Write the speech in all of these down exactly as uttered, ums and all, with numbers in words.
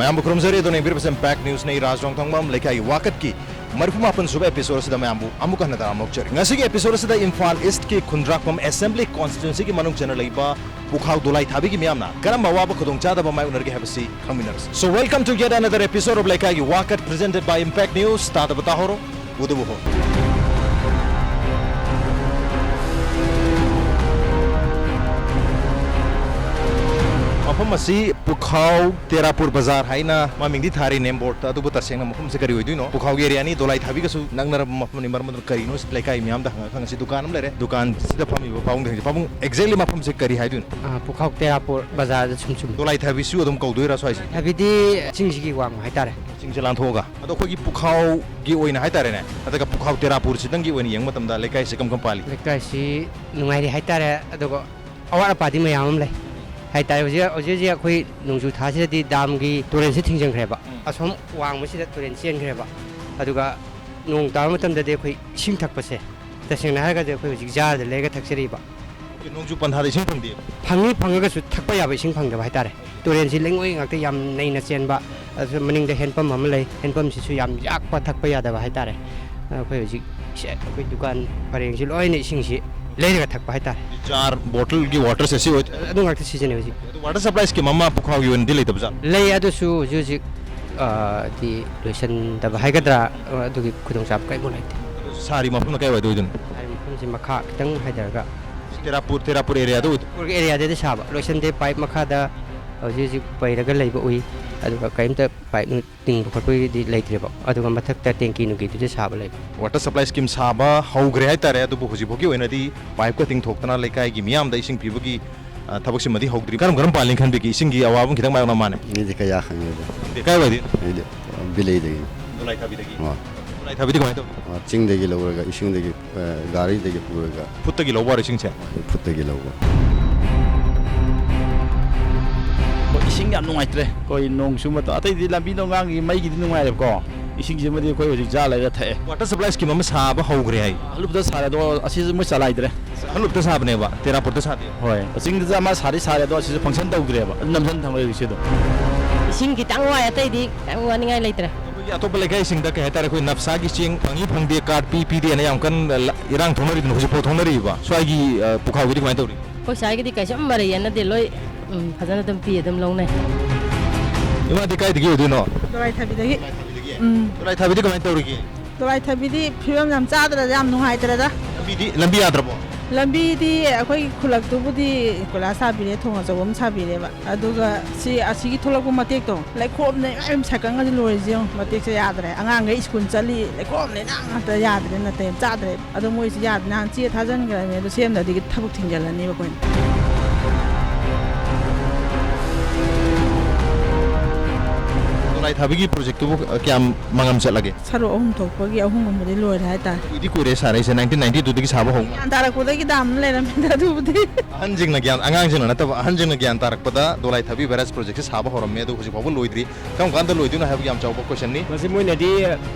ꯃꯌꯥꯝꯕꯨ ꯈꯨꯔꯨꯝꯖꯔꯤ꯫ ꯑꯗꯨꯅ ꯌꯦꯡꯕꯤꯔꯤꯕꯁꯤ Impact Newsꯅꯤ꯫ ꯔꯥꯖ ꯔꯣꯡꯊꯣꯡꯕꯝ ꯂꯩꯀꯥꯏꯒꯤ ꯋꯥꯀꯠꯀꯤ ꯃꯔꯤꯐꯨ ꯃꯥꯄꯟ ꯁꯨꯕ episode ꯑꯁꯤꯗ ꯃꯌꯥꯝꯕꯨ ꯑꯃꯨꯛ ꯍꯟꯅ ꯇꯔꯥꯝꯅ ꯑꯣꯛꯆꯔꯤ꯫ ꯉꯁꯤꯒꯤ episode ꯑꯁꯤꯗ ꯏꯝꯐꯥꯜ Eastꯀꯤ ꯈꯨꯟꯗ꯭ꯔꯥꯛꯄꯝ Assembly Constituencyꯒꯤ ꯃꯅꯨꯡ ꯆꯟꯅ ꯂꯩꯕ ꯄꯨꯈꯥꯎ ꯗꯣꯂꯥꯏ ꯊꯥꯕꯤꯒꯤ ꯃꯤꯌꯥꯝꯅ ꯀꯔꯝꯕ ꯑꯋꯥꯕ ꯈꯨꯗꯣꯡꯆꯥꯗꯕ ꯃꯥꯌꯣꯛꯅꯔꯒꯦ ꯍꯥꯏꯕꯁꯤ ꯈꯪꯃꯤꯟꯅꯔꯁꯤ꯫ So, welcome to yet another episode of ꯂꯩꯀꯥꯏꯒꯤ ꯋꯥꯀꯠ, presented by Impact News꯫ ꯇꯥꯗꯕ ꯇꯥꯍꯧꯔꯣ, ꯎꯗꯕ ꯍꯣ꯫ ꯃꯐꯝ ꯑꯁꯤ ꯄꯨꯈꯥꯎ ꯇꯦꯔꯥꯄꯨꯔ ꯕꯖꯥꯔ ꯍꯥꯏꯅ ꯃꯃꯤꯡꯗꯤ ꯊꯥꯔꯤ name boardꯇ, ꯑꯗꯨꯕꯨ ꯇꯁꯦꯡꯅ ꯃꯐꯝꯁꯦ ꯀꯔꯤ ꯑꯣꯏꯗꯣꯏꯅꯣ? ꯄꯨꯈꯥꯎꯒꯤ areaꯅꯤ, ꯗꯣꯂꯥꯏ ꯊꯥꯕꯤꯒꯁꯨ ꯅꯛꯅꯔꯕ ꯃꯐꯝꯅꯤ꯫ ꯃꯔꯝ ꯑꯗꯨꯅ ꯀꯔꯤꯅꯣ ꯁꯤ ꯂꯩꯀꯥꯏ ꯃꯤꯌꯥꯝꯗ ꯍꯪꯉ ꯈꯪꯉꯁꯤ꯫ ꯗꯨꯀꯥꯟ ꯑꯃ ꯂꯩꯔꯦ, ꯗꯨꯀꯥꯟꯁꯤꯗ ꯐꯝꯃꯤꯕ ꯄꯥꯕꯨꯡꯗ ꯍꯪꯁꯤ꯫ ꯄꯥꯕꯨꯡ, exactly ꯃꯐꯝꯁꯦ ꯀꯔꯤ ꯍꯥꯏꯗꯣꯏꯅꯣ? ꯑꯥ, ꯄꯨꯈꯥꯎ ꯇꯦꯔꯥꯄꯨꯔ ꯕꯖꯥꯔꯗ ꯁꯨꯝ ꯁꯨꯝ꯫ ꯗꯣꯂꯥꯏ ꯊꯥꯕꯤꯁꯨ ꯑꯗꯨꯝ ꯀꯧꯗꯣꯏꯔꯥ ꯁ꯭ꯋꯥꯏꯁꯦ? ꯊꯥꯕꯤꯗꯤ ꯆꯤꯡꯁꯤꯒꯤ ꯋꯥꯡꯃ ꯍꯥꯏꯇꯥꯔꯦ꯫ ꯆꯤꯡꯁꯦ ꯂꯥꯟꯊꯣꯛꯑꯒ꯫ ꯑꯗꯣ ꯑꯩꯈꯣꯏꯒꯤ ꯄꯨꯈꯥꯎꯒꯤ ꯑꯣꯏꯅ ꯍꯥꯏꯇꯥꯔꯦꯅꯦ, ꯅꯠꯇ꯭ꯔꯒ ꯄꯨꯈꯥꯎ ꯇꯦꯔꯥꯄꯨꯔꯁꯤꯗꯪꯒꯤ ꯑꯣꯏꯅ ꯌꯦꯡꯕ ꯃꯇꯝꯗ ꯂꯩꯀꯥꯏꯁꯦ ꯀꯔꯝ ꯀꯔꯝ ꯄꯥꯜꯂꯤ? ꯂꯩꯀꯥꯏꯁꯤ ꯅꯨꯡꯉꯥꯏꯔꯤ ꯍꯥꯏꯇꯥꯔꯦ, ꯑꯗꯨꯒ ꯑꯋꯥꯠ ꯑꯄꯥꯗꯤ ꯃꯌꯥꯝ ꯑꯃ ꯂꯩ ꯍꯥꯏꯇꯥꯔꯦ꯫ ꯍꯧꯖꯤꯛ, ꯍꯧꯖꯤꯛ ꯍꯧꯖꯤꯛ ꯑꯩꯈꯣꯏ ꯅꯣꯡꯖꯨ ꯊꯥꯁꯤꯗꯗꯤ ꯗꯥꯝꯒꯤ ꯇꯨꯔꯦꯜꯁꯤ ꯊꯤꯡꯖꯤꯟꯈ꯭ꯔꯦꯕ꯫ ꯎꯝ꯫ ꯑꯁꯣꯝ ꯋꯥꯡꯃꯁꯤꯗ ꯇꯨꯔꯦꯜ ꯆꯦꯟꯈ꯭ꯔꯦꯕ꯫ ꯑꯗꯨꯒ ꯅꯣꯡ ꯇꯥꯕ ꯃꯇꯝꯗꯗꯤ ꯑꯩꯈꯣꯏ ꯏꯁꯤꯡ ꯊꯛꯄꯁꯦ, ꯇꯁꯦꯡꯅ ꯍꯥꯏꯔꯒꯗꯤ ꯑꯩꯈꯣꯏ ꯍꯧꯖꯤꯛ jarꯗ ꯂꯩꯔꯒ ꯊꯛꯆꯔꯤꯕ꯫ ꯅꯣꯡꯖꯨ ꯄꯟꯊꯥꯗ ꯏꯁꯤꯡ ꯐꯪꯗꯦ? ꯐꯪꯉꯤ, ꯐꯪꯉꯒꯁꯨ ꯊꯛꯄ ꯌꯥꯕ ꯏꯁꯤꯡ ꯐꯪꯗꯕ ꯍꯥꯏꯇꯥꯔꯦ꯫ ꯇꯨꯔꯦꯜꯁꯤ ꯂꯩꯉꯣꯏ ꯉꯥꯛꯇ ꯌꯥꯝ ꯅꯩꯅ ꯆꯦꯟꯕ, ꯑꯗꯨ ꯃꯅꯤꯡꯗ ꯍꯦꯟꯄꯝ ꯑꯃ ꯂꯩ, ꯍꯦꯟꯄꯝꯁꯤꯁꯨ ꯌꯥꯝ ꯌꯥꯛꯄ, ꯊꯛꯄ ꯌꯥꯗꯕ ꯍꯥꯏꯇꯥꯔꯦ꯫ ꯑꯩꯈꯣꯏ ꯍꯧꯖꯤꯛ ꯏꯁ-, ꯑꯩꯈꯣꯏ ꯗꯨꯀꯥꯟ ꯄꯔꯦꯡꯁꯤ ꯂꯣꯏꯅ ꯏꯁꯤꯡꯁꯤ ꯂꯩꯔꯒ ꯊꯛꯄ ꯍꯥꯏꯇꯥꯔꯦ꯫ Jar, bottleꯒꯤ waterꯁꯦ ꯁꯤ ꯑꯣꯏ-, ꯑꯗꯨ ꯉꯥꯛꯇ ꯁꯤꯖꯤꯟꯅꯩ ꯍꯧꯖꯤꯛ꯫ ꯑꯗꯨ water supply scheme ꯑꯃ ꯄꯨꯈꯥꯎꯒꯤ ꯑꯣꯏꯅꯗꯤ ꯂꯩꯇꯕ ꯖꯥꯠꯂꯣ? ꯂꯩ, ꯑꯗꯨꯁꯨ ꯍꯧꯖꯤꯛ ꯍꯧꯖꯤꯛ, ꯑ, ꯗꯤ ꯂꯣꯏꯁꯤꯟꯗꯕ ꯍꯥꯏꯒꯗ꯭ꯔꯥ, ꯑ, ꯑꯗꯨꯒꯤ ꯈꯨꯗꯣꯡꯆꯥꯕ ꯀꯔꯤꯝꯐꯥꯎ ꯂꯩꯇꯦ꯫ ꯑꯗꯨ ꯁꯥꯔꯤ ꯃꯐꯝꯅ ꯀꯥꯏꯋꯥꯏꯗ ꯑꯣꯏꯗꯣꯏꯅꯣ? ꯁꯥꯔꯤ ꯃꯐꯝꯁꯤ ꯃꯈꯥ ꯈꯤꯇꯪ ꯍꯥꯏꯊꯔꯒ꯫ ꯇꯦꯔꯥꯄꯨꯔ, ꯇꯦꯔꯥꯄꯨꯔ areaꯗ ꯑꯣꯏꯗꯣꯏꯅꯣ? ꯄꯨꯈꯥꯎꯒꯤ areaꯗꯗꯤ ꯁꯥꯕ, ꯂꯣꯏꯁꯟꯗꯦ꯫ Pipe ꯃꯈꯥꯗ ꯍꯧꯖꯤꯛ ꯍꯧꯖꯤꯛ ꯄꯩꯔꯒ ꯂꯩꯕ ꯎꯏ, ꯑꯗꯨꯒ ꯀꯔꯤꯝꯇ pipe ꯅꯨꯡ ꯇꯤꯡꯕ ꯈꯣꯠꯄꯒꯤꯗꯤ ꯂꯩꯇ꯭ꯔꯤꯕ, ꯑꯗꯨꯒ ꯃꯊꯛꯇ tanki ꯅꯨꯡꯀꯤꯗꯨꯗꯤ ꯁꯥꯕ ꯂꯩꯕ꯫ Water supply scheme ꯁꯥꯕ ꯍꯧꯈ꯭ꯔꯦ ꯍꯥꯏꯇꯥꯔꯦ, ꯑꯗꯨꯕꯨ ꯍꯧꯖꯤꯛꯐꯥꯎꯒꯤ ꯑꯣꯏꯅꯗꯤ pipeꯀ ꯇꯤꯡꯊꯣꯛꯇꯅ ꯂꯩꯀꯥꯏꯒꯤ ꯃꯤꯌꯥꯝꯗ ꯏꯁꯤꯡ ꯄꯤꯕꯒꯤ, ꯑ, ꯊꯕꯛꯁꯤꯃꯗꯤ ꯍꯧꯗ꯭ꯔꯤ꯫ ꯀꯔꯝ ꯀꯔꯝ ꯄꯥꯜꯂꯤ ꯈꯟꯕꯤꯒꯦ? ꯏꯁꯤꯡꯒꯤ ꯑꯋꯥꯕ ꯑꯃ ꯈꯤꯇꯪ ꯃꯥꯌꯣꯛꯅ ꯃꯥꯜꯂꯦ꯫ ꯑꯩꯗꯤ ꯀꯌꯥ ꯈꯪꯗꯦꯗ꯫ ꯈꯪꯗꯦ, ꯀꯥꯏꯋꯥꯏꯗꯩ? ꯑꯩꯗꯤ ꯕꯤꯂꯩꯗꯒꯤ꯫ ꯗꯣꯂꯥꯏ ꯊꯥꯕꯤꯗꯒꯤ? ꯑꯥ꯫ ꯗꯣꯂꯥꯏ ꯊꯥꯕꯤꯗꯤ ꯀꯃꯥꯏꯅ ꯇꯧꯕ? ꯑꯥ, ꯆꯤꯡꯗꯒꯤ ꯂꯧꯔꯒ, ꯏꯁꯤꯡꯗꯒꯤ, ꯑ, ꯒꯥꯔꯤꯗꯒꯤ ꯄꯨꯔꯒ꯫ ꯐꯨꯠꯇꯒꯤ ꯂꯧꯕ ꯍꯥꯏꯔꯣ ꯏꯁꯤꯡꯁꯦ? ꯐꯨꯠꯇꯒꯤ ꯂꯧꯕ꯫ ꯑꯩꯈꯣꯏ ꯏꯁꯤꯡ ꯌꯥꯝ ꯅꯨꯡꯉꯥꯏꯇ꯭ꯔꯦ꯫ ꯑꯩꯈꯣꯏ ꯅꯣꯡ ꯆꯨꯕ ꯃꯇꯝ, ꯑꯇꯩꯗꯤ ꯂꯝꯕꯤ ꯅꯣꯡꯉꯥꯡꯒꯤ ꯃꯩꯒꯤꯗꯤ ꯅꯨꯡꯉꯥꯏꯔꯦꯕꯀꯣ, ꯏꯁꯤꯡꯁꯤꯃꯗꯤ ꯑꯩꯈꯣꯏ ꯍꯧꯖꯤꯛ jar ꯂꯩꯔ ꯊꯛꯑꯦ꯫ Water supply scheme ꯑꯃ ꯁꯥꯕ ꯍꯧꯈ꯭ꯔꯦ ꯍꯥꯏ꯫ ꯍꯜꯂꯨꯞꯇ ꯁꯥꯔꯦ, ꯑꯗꯣ ꯑꯁꯤꯁꯨ ꯃꯣꯏ ꯆꯂꯥꯏꯗ꯭ꯔꯦ꯫ ꯍꯜꯂꯨꯞꯇ ꯁꯥꯕꯅꯦꯕ, ꯇꯦꯔꯥꯄꯨꯔꯇ ꯁꯥꯗꯦ꯫ ꯍꯣꯏ, ꯆꯤꯡꯗꯁꯨ ꯑꯃ ꯁꯥꯗꯤ ꯁꯥꯔꯦ, ꯑꯗꯣ ꯑꯁꯤꯁꯨ function ꯇꯧꯗ꯭ꯔꯦꯕ, ꯑꯗꯨꯝ ꯅꯝꯁꯤꯟ ꯊꯝꯈ꯭ꯔꯦ ꯍꯧꯖꯤꯛꯁꯦ ꯑꯗꯨꯝ꯫ ꯏꯁꯤꯡ ꯈꯤꯇꯪ ꯋꯥꯏ, ꯑꯇꯩꯗꯤ ꯀꯩꯝ ꯋꯥꯅꯤꯡꯉꯥꯏ ꯂꯩꯇ꯭ꯔꯦ꯫ ꯑꯩꯈꯣꯏꯒꯤ ꯑꯇꯣꯞꯄ ꯂꯩꯀꯥꯏꯁꯤꯡꯗ, ꯀꯩ ꯍꯥꯏꯇꯥꯔꯦ, ꯑꯩꯈꯣꯏ ꯅꯞꯁꯥꯒꯤ ꯆꯦꯡ ꯐꯪꯉꯤ ꯐꯪꯗꯦ, ꯀꯥꯔꯠ ꯄꯤ ꯄꯤꯗꯦꯅ ꯌꯥꯝ ꯀꯟꯅ ꯏꯔꯥꯡ ꯊꯣꯛꯅꯔꯤꯗꯅ, ꯍꯧꯖꯤꯛꯐꯥꯎ ꯊꯣꯛꯅꯔꯤꯕ꯫ ꯁ꯭ꯋꯥꯏꯒꯤ, ꯑ, ꯄꯨꯈꯥꯎꯒꯤꯗꯤ ꯀꯃꯥꯏꯅ ꯇꯧꯔꯤ? ꯑꯩꯈꯣꯏ ꯁ꯭ꯋꯥꯏꯒꯤꯗꯤ ꯀꯩꯁꯨꯝ ꯃꯔꯩ ꯌꯦꯠꯅꯗꯦ, ꯂꯣꯏ, ꯎꯝ, ꯐꯖꯅ ꯑꯗꯨꯝ ꯄꯤ, ꯑꯗꯨꯝ ꯂꯧꯅꯩ꯫ ꯏꯃꯥꯗꯤ ꯀꯥꯏꯗꯒꯤ ꯑꯣꯏꯗꯣꯏꯅꯣ? ꯗꯣꯂꯥꯏ ꯊꯥꯕꯤꯗꯒꯤ꯫ ꯎꯝ꯫ ꯗꯣꯂꯥꯏ ꯊꯥꯕꯤꯗꯤ ꯀꯃꯥꯏꯅ ꯇꯧꯔꯤꯒꯦ? ꯗꯣꯂꯥꯏ ꯊꯥꯕꯤꯗꯤ ꯐꯤꯕꯝ ꯌꯥꯝ ꯆꯥꯗ꯭ꯔꯦꯗ, ꯌꯥꯝ ꯅꯨꯡꯉꯥꯏꯇ꯭ꯔꯦꯗ꯫ ꯂꯝꯕꯤꯗꯤ, ꯂꯝꯕꯤ ꯌꯥꯗ꯭ꯔꯕꯣ? ꯂꯝꯕꯤꯗꯤ ꯑꯩꯈꯣꯏꯒꯤ ꯈꯨꯜꯂꯛꯇꯨꯕꯨꯗꯤ ꯀꯣꯏꯂꯥꯁ ꯊꯥꯕꯤꯔꯦ, ꯊꯣꯡ ꯑꯆꯧꯕ ꯑꯃ ꯁꯥꯕꯤꯔꯦꯕ꯫ ꯑꯗꯨꯒ ꯁꯤ ꯑꯁꯤꯒꯤ ꯊꯣꯛꯂꯛꯄ ꯃꯇꯦꯛꯇꯣ, ꯂꯩꯈꯣꯝꯅ ꯏꯃꯥꯏ ꯁꯥꯏꯀꯜꯒꯁꯦ ꯂꯣꯏꯔꯤꯁꯦ ꯌꯦꯡꯉꯨ, ꯃꯇꯦꯛꯁꯦ ꯌꯥꯗ꯭ꯔꯦ꯫ ꯑꯉꯥꯡꯈꯩ ꯁ꯭ꯀꯨꯜ ꯆꯠꯂꯤ, ꯂꯩꯈꯣꯝ ꯂꯩꯅꯥꯡ ꯉꯥꯛꯇ, ꯌꯥꯗ꯭ꯔꯦ, ꯅꯥꯇꯩ ꯌꯥꯝ ꯆꯥꯗ꯭ꯔꯦ꯫ ꯑꯗꯣ ꯃꯣꯏꯁꯦ ꯌꯥꯗ꯭ꯔꯦ, ꯅꯍꯥꯟ ꯆꯦ ꯊꯥꯖꯤꯟꯈ꯭ꯔꯕꯅꯦ, ꯑꯗꯣ ꯁꯦꯝꯗ꯭ꯔꯗꯤ ꯊꯕꯛ ꯊꯤꯡꯖꯤꯜꯂꯅꯤꯕ ꯑꯩꯈꯣꯏꯅ꯫ ꯗꯣꯂꯥꯏ ꯊꯥꯕꯤꯒꯤ ꯄ꯭ꯔꯣꯖꯦꯛꯇꯨꯕꯨ ꯀꯌꯥꯝ ꯃꯉꯝ ꯆꯠꯂꯒꯦ? ꯁꯔꯨꯛ ꯑꯍꯨꯝ ꯊꯣꯛꯄꯒꯤ ꯑꯍꯨꯝꯒꯨꯝꯕꯗꯤ ꯂꯣꯏꯔꯦ ꯍꯥꯏꯇꯥꯔꯦ꯫ ꯀꯨꯏꯗꯤ ꯀꯨꯏꯔꯦ ꯁꯥꯔꯛꯏꯁꯦ, ꯅꯥꯏꯟꯇꯤꯟ ꯅꯥꯏꯟꯇꯤ ꯇꯨꯗꯒꯤ ꯁꯥꯕ ꯍꯧꯕ꯫ ꯒ꯭ꯌꯥꯟ ꯇꯥꯔꯛꯄꯗꯒꯤ ꯗꯥꯝꯅ ꯂꯩꯔꯝꯃꯦꯗ ꯑꯗꯨꯕꯨꯗꯤ꯫ ꯑꯍꯟꯁꯤꯡꯅ ꯒ꯭ꯌꯥꯟ, ꯑꯉꯥꯡꯁꯤꯡꯅ ꯅꯠꯇꯕ, ꯑꯍꯟꯁꯤꯡꯅ ꯒ꯭ꯌꯥꯟ ꯇꯥꯔꯛꯄꯗ ꯗꯣꯂꯥꯏ ꯊꯥꯕꯤ ꯕꯦꯔꯦꯖ ꯄ꯭ꯔꯣꯖꯦꯛꯁꯦ ꯁꯥꯕ ꯍꯧꯔꯝꯃꯦ, ꯑꯗꯨ ꯍꯧꯖꯤꯛ ꯐꯥꯎꯕ ꯂꯣꯏꯗ꯭ꯔꯤ꯫ ꯀꯔꯝ ꯀꯥꯟꯗ ꯂꯣꯏꯗꯣꯏꯅꯣ ꯍꯥꯏꯕꯒꯤ ꯌꯥꯝ ꯆꯥꯎꯕ ꯀꯣꯏꯁꯟꯅꯤ꯫ ꯃꯁꯤ ꯃꯣꯏꯅꯗꯤ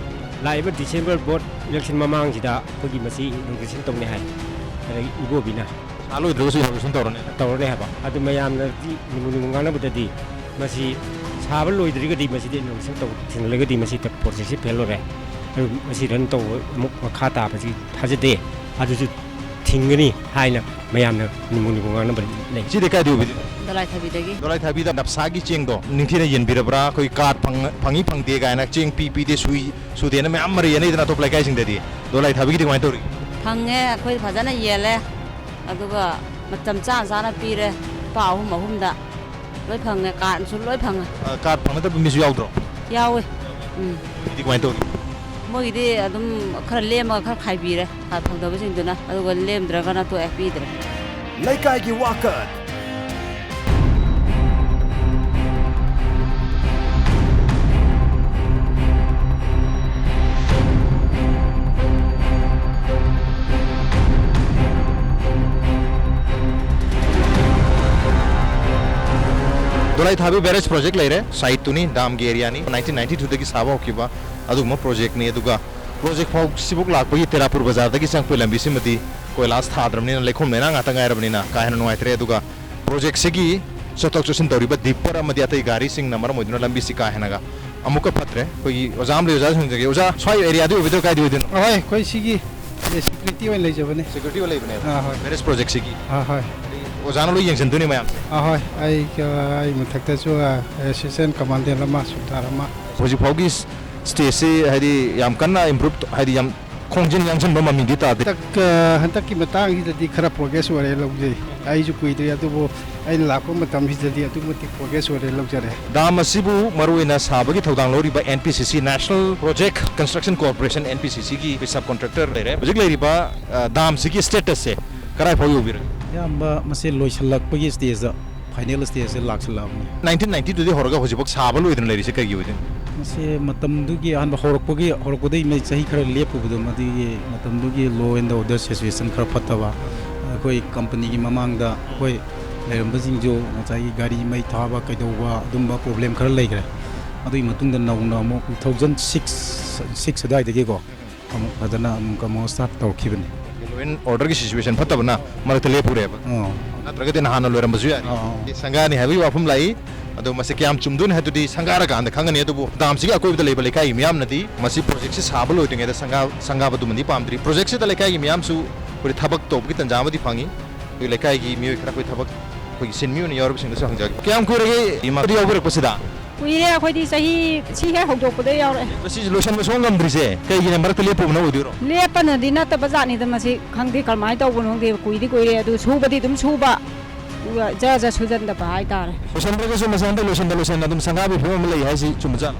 ꯂꯥꯛꯏꯕ ꯗꯤꯁꯦꯝꯕꯔ ꯕꯣꯔꯗ ꯏꯂꯦꯛꯁꯟ ꯃꯃꯥꯡꯁꯤꯗ ꯑꯩꯈꯣꯏꯒꯤ ꯃꯁꯤ ꯏꯅꯣꯒ꯭ꯔꯦꯁꯟ ꯇꯧꯅꯤ ꯍꯥꯏ꯫ ꯑꯗꯒꯤ ꯏꯕꯣꯕꯤꯅ ꯁꯥ ꯂꯣꯏꯗ꯭ꯔꯒꯁꯨ ꯏꯅꯣꯒ꯭ꯔꯦꯁꯟ ꯇꯧꯔꯅꯤ꯫ ꯇꯧꯔꯅꯤ ꯍꯥꯏꯕ꯫ ꯑꯗꯨ ꯃꯌꯥꯝꯅꯗꯤ ꯅꯤꯃꯨ ꯅꯤꯃꯨ ꯉꯥꯡꯅꯕꯗꯗꯤ ꯃꯁꯤ ꯁꯥꯕ ꯂꯣꯏꯗ꯭ꯔꯒꯗꯤ ꯃꯁꯤꯗꯤ ꯏꯅꯣꯒ꯭ꯔꯦꯁꯟ ꯇꯧ-, ꯊꯤꯡꯍꯜꯂꯒꯗꯤ ꯃꯁꯤ ꯄ꯭ꯔꯣꯖꯦꯛꯁꯤ ꯐꯦꯜ ꯑꯣꯏꯔꯦ꯫ ꯑꯗꯨ ꯃꯁꯤ ꯔꯟ ꯇꯧꯕ ꯑꯃꯨꯛ ꯃꯈꯥ ꯇꯥꯕꯁꯤ ꯊꯥꯖꯗꯦ꯫ ꯑꯗꯨꯁꯨ ꯊꯤꯡꯒꯅꯤ ꯍꯥꯏꯅ ꯃꯌꯥꯝꯅ ꯅꯤꯃꯨ ꯅꯤꯃꯨ ꯉꯥꯡꯅꯕ ꯂꯩ꯫ ꯁꯤꯗꯤ ꯀꯥꯏꯗ ꯑꯣꯏꯕꯤꯗꯣꯏꯅꯣ? ꯗꯣꯂꯥꯏ ꯊꯥꯕꯤꯗꯒꯤ꯫ ꯗꯣꯂꯥꯏ ꯊꯥꯕꯤꯗ ꯅꯞꯁꯥꯒꯤ ꯆꯦꯡꯗꯣ ꯅꯤꯡꯊꯤꯅ ꯌꯦꯟꯕꯤꯔꯕ꯭ꯔꯥ? ꯑꯩꯈꯣꯏ ꯀꯥꯔꯠ ꯐꯪ-, ꯐꯪꯉꯤ ꯐꯪꯗꯦ ꯀꯥꯏꯅ, ꯆꯦꯡ ꯄꯤ ꯄꯤꯗꯦ, ꯁꯨꯏ ꯁꯨꯗꯦꯅ ꯃꯌꯥꯝ ꯃꯔꯩ ꯌꯦꯠꯅꯩꯗꯅ ꯑꯇꯣꯞꯄ ꯂꯩꯀꯥꯏꯁꯤꯡꯗꯗꯤ꯫ ꯗꯣꯂꯥꯏ ꯊꯥꯕꯤꯒꯤꯗꯤ ꯀꯃꯥꯏꯅ ꯇꯧꯔꯤ? ꯐꯪꯉꯦ, ꯑꯩꯈꯣꯏ ꯐꯖꯅ ꯌꯦꯜꯂꯦ꯫ ꯑꯗꯨꯒ ꯃꯇꯝ ꯆꯥꯅ ꯆꯥꯅ ꯄꯤꯔꯦ꯫ ꯂꯨꯄꯥ ꯑꯍꯨꯝ ꯑꯍꯨꯝꯗ ꯂꯣꯏ ꯐꯪꯉꯦ, ꯀꯥꯔꯠꯁꯨ ꯂꯣꯏ ꯐꯪꯉꯦ꯫ ꯑ, ꯀꯥꯔꯠ ꯐꯪꯅꯗꯕ ꯃꯤꯁꯨ ꯌꯥꯎꯗ꯭ꯔꯣ? ꯌꯥꯎꯋꯦ꯫ ꯎꯝ꯫ ꯃꯣꯏꯒꯤꯗꯤ ꯀꯃꯥꯏꯅ ꯇꯧꯔꯤ? ꯃꯣꯏꯒꯤꯗꯤ ꯑꯗꯨꯝ ꯈꯔ ꯂꯦꯝꯃꯒ ꯈꯔ ꯈꯥꯏꯕꯤꯔꯦ, ꯀꯥꯔꯠ ꯐꯪꯗꯕꯁꯤꯡꯗꯨꯅ, ꯑꯗꯨꯒ ꯂꯦꯝꯗ꯭ꯔꯒꯅ ꯇꯣꯛꯑꯦ, ꯄꯤꯗ꯭ꯔꯦ꯫ ꯂꯩꯀꯥꯏꯒꯤ ꯋꯥꯀꯠ꯫ ꯗꯣꯂꯥꯏ ꯊꯥꯕꯤ ꯕꯦꯔꯦꯖ ꯄ꯭ꯔꯣꯖꯦꯛ ꯂꯩꯔꯦ, ꯁꯥꯏꯠꯇꯨꯅꯤ, ꯗꯥꯝꯒꯤ ꯑꯦꯔꯤꯌꯥꯅꯤ, ꯅꯥꯏꯟꯇꯤꯟ ꯅꯥꯏꯟꯇꯤ ꯇꯨꯗꯒꯤ ꯁꯥꯕ ꯍꯧꯈꯤꯕ ꯑꯗꯨꯒꯨꯝꯕ ꯄ꯭ꯔꯣꯖꯦꯛꯅꯤ꯫ ꯑꯗꯨꯒ ꯄ꯭ꯔꯣꯖꯦꯛ ꯐꯥꯎ, ꯁꯤꯕꯨꯛ ꯂꯥꯛꯄꯒꯤ ꯇꯦꯔꯥꯄꯨꯔ ꯕꯖꯥꯔꯗꯒꯤ ꯆꯪꯉꯛꯄꯒꯤ ꯂꯝꯕꯤꯁꯤꯃꯗꯤ ꯀꯣꯏꯂꯥꯁ ꯊꯥꯗ꯭ꯔꯕꯅꯤꯅ, ꯂꯩꯈꯣꯝ ꯂꯩꯅꯥꯡ ꯉꯥꯛꯇ ꯉꯥꯏꯔꯕꯅꯤꯅ ꯀꯥ ꯍꯦꯟꯅ ꯅꯨꯡꯉꯥꯏꯇ꯭ꯔꯦ꯫ ꯑꯗꯨꯒ ꯄ꯭ꯔꯣꯖꯦꯛꯁꯤꯒꯤ ꯆꯠꯊꯣꯛ ꯆꯠꯁꯤꯟ ꯇꯧꯔꯤꯕ ꯗꯤꯄꯔ ꯑꯃꯗꯤ ꯑꯇꯩ ꯒꯥꯔꯤꯁꯤꯡꯅ ꯃꯔꯝ ꯑꯣꯏꯗꯨꯅ ꯂꯝꯕꯤꯁꯤ ꯀꯥ ꯍꯦꯟꯅꯒ ꯑꯃꯨꯛꯀ ꯐꯠꯇ꯭ꯔꯦ꯫ ꯑꯩꯈꯣꯏꯒꯤ ꯑꯣꯖꯥ ꯑꯃ ꯂꯩ, ꯑꯣꯖꯥꯁꯨ ꯍꯪꯖꯒꯦ꯫ ꯑꯣꯖꯥ, ꯁ꯭ꯋꯥꯏ ꯑꯦꯔꯤꯌꯥꯗ ꯑꯣꯏꯕꯤꯗꯣꯏꯔꯣ, ꯀꯥꯏꯗ ꯑꯣꯏꯗꯣꯏꯅꯣ? ꯑꯍꯣꯏ, ꯑꯩꯈꯣꯏ ꯁꯤꯒꯤ ꯁꯦꯀ꯭ꯌꯨꯔꯤꯇꯤ ꯑꯣꯏꯅ ꯂꯩꯖꯕꯅꯦ꯫ ꯁꯦꯀ꯭ꯌꯨꯔꯤꯇꯤ ꯑꯣꯏꯅ ꯂꯩꯕꯅꯦꯕ? ꯑꯥ, ꯍꯣꯏ꯫ ꯃꯦꯔꯦꯖ ꯄ꯭ꯔꯣꯖꯦꯛꯁꯤꯒꯤ? ꯑꯥ, ꯍꯣꯏ꯫ ꯑꯗꯩ ꯑꯣꯖꯥꯅ ꯂꯣꯏ ꯌꯦꯡꯁꯤꯟꯗꯣꯏꯅꯦ ꯃꯌꯥꯝꯁꯦ? ꯑꯥ, ꯍꯣꯏ꯫ ꯑꯩ, ꯑꯩ ꯃꯊꯛꯇꯁꯨ, ꯑꯥ, ꯑꯦꯁꯤꯁꯇꯦꯟ ꯀꯃꯥꯟꯗꯦꯟ ꯑꯃ, ꯁꯨꯕꯦꯗꯥꯔ ꯑꯃ꯫ ꯍꯧꯖꯤꯛ ꯐꯥꯎꯒꯤ ꯁ꯭ꯇꯦꯖꯁꯤ ꯍꯥꯏꯗꯤ ꯌꯥꯝ ꯀꯟꯅ ꯏꯝꯄ꯭ꯔꯨꯞ, ꯍꯥꯏꯗꯤ ꯌꯥꯝ ꯈꯣꯡꯖꯤꯟ ꯌꯥꯡꯁꯤꯟꯕ ꯃꯃꯤꯗꯤ ꯇꯥꯗꯦ꯫ ꯍꯟꯗꯛ, ꯑ, ꯍꯟꯗꯛꯀꯤ ꯃꯇꯥꯡꯁꯤꯗꯗꯤ ꯈꯔ ꯄ꯭ꯔꯣꯒ꯭ꯔꯦꯁ ꯑꯣꯏꯔꯦ ꯂꯧꯖꯩ꯫ ꯑꯩꯁꯨ ꯀꯨꯏꯗ꯭ꯔꯤ, ꯑꯗꯨꯕꯨ ꯑꯩꯅ ꯂꯥꯛꯄ ꯃꯇꯝꯁꯤꯗꯗꯤ ꯑꯗꯨꯛꯀꯤ ꯃꯇꯤꯛ ꯄ꯭ꯔꯣꯒ꯭ꯔꯦꯁ ꯑꯣꯏꯔꯦ ꯂꯧꯖꯔꯦ꯫ ꯗꯥꯝ ꯑꯁꯤꯕꯨ ꯃꯔꯨꯑꯣꯏꯅ ꯁꯥꯕꯒꯤ ꯊꯧꯗꯥꯡ ꯂꯧꯔꯤꯕ ꯑꯦꯟ ꯄꯤ ꯁꯤ ꯁꯤ, National Project Construction Corporation, N P ꯁꯤ ꯁꯤꯒꯤ ꯁꯕ ꯀꯣꯟꯇ꯭ꯔꯦꯛꯇꯔ ꯂꯩꯔꯦ꯫ ꯍꯧꯖꯤꯛ ꯂꯩꯔꯤꯕ, ꯑ, ꯗꯥꯝꯁꯤꯒꯤ ꯁ꯭ꯇꯦꯇꯁꯁꯦ ꯀꯗꯥꯏ ꯐꯥꯎ ꯌꯧꯕꯤꯔꯒꯦ? ꯑꯌꯥꯝꯕ ꯃꯁꯤ ꯂꯣꯏꯁꯤꯜꯂꯛꯄꯒꯤ ꯁ꯭ꯇꯦꯖꯇ, ꯐꯥꯏꯅꯦꯜ ꯁ꯭ꯇꯦꯖꯁꯦ ꯂꯥꯛꯁꯤꯜꯂꯛꯑꯕꯅꯤ꯫ ꯅꯥꯏꯟꯇꯤꯟ ꯅꯥꯏꯟꯇꯤ ꯇꯨꯗꯒꯤ ꯍꯧꯔꯒ ꯍꯧꯖꯤꯛꯐꯥꯎ ꯁꯥꯕ ꯂꯣꯏꯗꯅ ꯂꯩꯔꯤꯁꯦ ꯀꯩꯒꯤ ꯑꯣꯏꯗꯣꯏꯅꯣ? ꯃꯁꯤ ꯃꯇꯝꯗꯨꯒꯤ ꯑꯍꯥꯟꯕ ꯍꯧꯔꯛꯄꯒꯤ, ꯍꯧꯔꯛꯄꯗꯒꯤ ꯃꯩ ꯆꯍꯤ ꯈꯔ ꯂꯦꯞꯄꯨꯕꯗꯣ, ꯃꯗꯨꯒꯤ ꯃꯇꯝꯗꯨꯒꯤ law and order situation ꯈꯔ ꯐꯠꯇꯕ, ꯑꯩꯈꯣꯏ ꯀꯝꯄꯅꯤꯒꯤ ꯃꯃꯥꯡꯗ ꯑꯩꯈꯣꯏ ꯂꯩꯔꯝꯕꯁꯤꯡꯁꯨ ꯉꯁꯥꯏꯒꯤ ꯒꯥꯔꯤ ꯃꯩ ꯊꯥꯕ ꯀꯩꯗꯧꯕ ꯑꯗꯨꯝꯕ ꯄ꯭ꯔꯣꯕ꯭ꯂꯦꯝ ꯈꯔ ꯂꯩꯈ꯭ꯔꯦ꯫ ꯑꯗꯨꯒꯤ ꯃꯇꯨꯡꯗ ꯅꯧꯅ ꯑꯃꯨꯛ ꯇꯨ ꯊꯥꯎꯖꯟ ꯁꯤꯛꯁ, ꯁꯤꯛꯁ ꯑꯗꯨꯋꯥꯏꯗꯒꯤꯀꯣ ꯑꯃꯨꯛ ꯐꯖꯅ ꯑꯃꯨꯛ, ꯑꯃꯨꯛ ꯁ꯭ꯇꯥꯔꯠ ꯇꯧꯔꯛꯈꯤꯕꯅꯤ꯫ Law and orderꯒꯤ situation ꯐꯠꯇꯕꯅ ꯃꯔꯛꯇ ꯂꯦꯞꯄꯨꯔꯦꯕ꯫ ꯑꯥ꯫ ꯅꯠꯇ꯭ꯔꯒꯗꯤ ꯅꯍꯥꯟꯅ ꯂꯣꯏꯔꯝꯕꯁꯨ ꯌꯥꯏ꯫ ꯑꯥ, ꯑꯥ꯫ ꯁꯪꯒꯥꯅꯤ ꯍꯥꯏꯕꯒꯤ ꯋꯥꯐꯝ ꯂꯥꯛꯏ꯫ ꯑꯗꯣ ꯃꯁꯤ ꯀꯌꯥꯝ ꯆꯨꯝꯗꯣꯏꯅꯣ ꯍꯥꯏꯕꯗꯨꯗꯤ ꯁꯪꯒꯥꯔꯀꯥꯟꯗ ꯈꯪꯒꯅꯤ꯫ ꯑꯗꯨꯕꯨ ꯗꯥꯝꯁꯤꯒꯤ ꯑꯀꯣꯏꯕꯗ ꯂꯩꯕ ꯂꯩꯀꯥꯏꯒꯤ ꯃꯤꯌꯥꯝꯅꯗꯤ ꯃꯁꯤ ꯄ꯭ꯔꯣꯖꯦꯛꯁꯤ ꯁꯥꯕ ꯂꯣꯏꯗ꯭ꯔꯤꯉꯩꯗ ꯁꯪꯒꯥ-, ꯁꯪꯒꯥꯕꯗꯨꯃꯗꯤ ꯄꯥꯝꯗ꯭ꯔꯤ꯫ ꯄ꯭ꯔꯣꯖꯦꯛꯁꯤꯗ ꯂꯩꯀꯥꯏꯒꯤ ꯃꯤꯌꯥꯝꯁꯨ ꯑꯩꯈꯣꯏ ꯊꯕꯛ ꯇꯧꯕꯒꯤ ꯇꯥꯟꯖꯥ ꯑꯃꯗꯤ ꯐꯪꯉꯤ꯫ ꯑꯩꯈꯣꯏ ꯂꯩꯀꯥꯏꯒꯤ ꯃꯤꯑꯣꯏ ꯈꯔ, ꯑꯩꯈꯣꯏ ꯊꯕꯛ, ꯑꯩꯈꯣꯏꯒꯤ ꯁꯤꯟꯃꯤ ꯑꯣꯏꯅ ꯌꯥꯎꯔꯤꯕꯁꯤꯡꯗꯁꯨ ꯍꯪꯖꯒꯦ꯫ ꯀꯌꯥꯝ ꯀꯨꯏꯔꯒꯦ ꯏꯃꯥ ꯌꯥꯎꯕꯤꯔꯛꯄꯁꯤꯗ? ꯀꯨꯏꯔꯦ, ꯑꯩꯈꯣꯏꯗꯤ ꯆꯍꯤ ꯁꯤ ꯍꯦꯛ ꯍꯧꯗꯣꯛꯄꯗ ꯌꯥꯎꯔꯦ꯫ ꯃꯁꯤꯁꯦ ꯂꯣꯏꯁꯟꯕ ꯁꯨꯡꯉꯝ ꯉꯝꯗ꯭ꯔꯤꯁꯦ ꯀꯩꯒꯤꯅ ꯃꯔꯛꯇ ꯂꯦꯞꯄꯨꯕꯅ ꯑꯣꯏꯗꯣꯏꯔꯣ? ꯂꯦꯞꯄꯅꯗꯤ ꯅꯠꯇꯕ ꯖꯥꯠꯅꯤꯗ, ꯃꯁꯤ ꯈꯪꯗꯦ ꯀꯔꯝꯍꯥꯏꯅ ꯇꯧꯕꯅꯣ ꯈꯪꯗꯦ, ꯀꯨꯏꯗꯤ ꯀꯨꯏꯔꯦ, ꯑꯗꯨ ꯁꯨꯕꯗꯤ ꯑꯗꯨꯝ ꯁꯨꯕ, ꯑꯗꯨꯒ ꯖ ꯖ ꯁꯨꯖꯟꯗꯕ ꯍꯥꯏꯇꯥꯔꯦ꯫ ꯂꯣꯏꯁꯟꯗ꯭ꯔꯒꯁꯨ ꯃꯁꯤ ꯍꯟꯗꯛ ꯂꯣꯏꯁꯟꯗ ꯂꯣꯏꯁꯟꯗ ꯑꯗꯨꯝ ꯁꯪꯒꯥꯕꯒꯤ ꯐꯤꯕꯝ ꯑꯃ ꯂꯩ ꯍꯥꯏꯁꯤ ꯆꯨꯝꯕꯖꯥꯠꯂꯣ?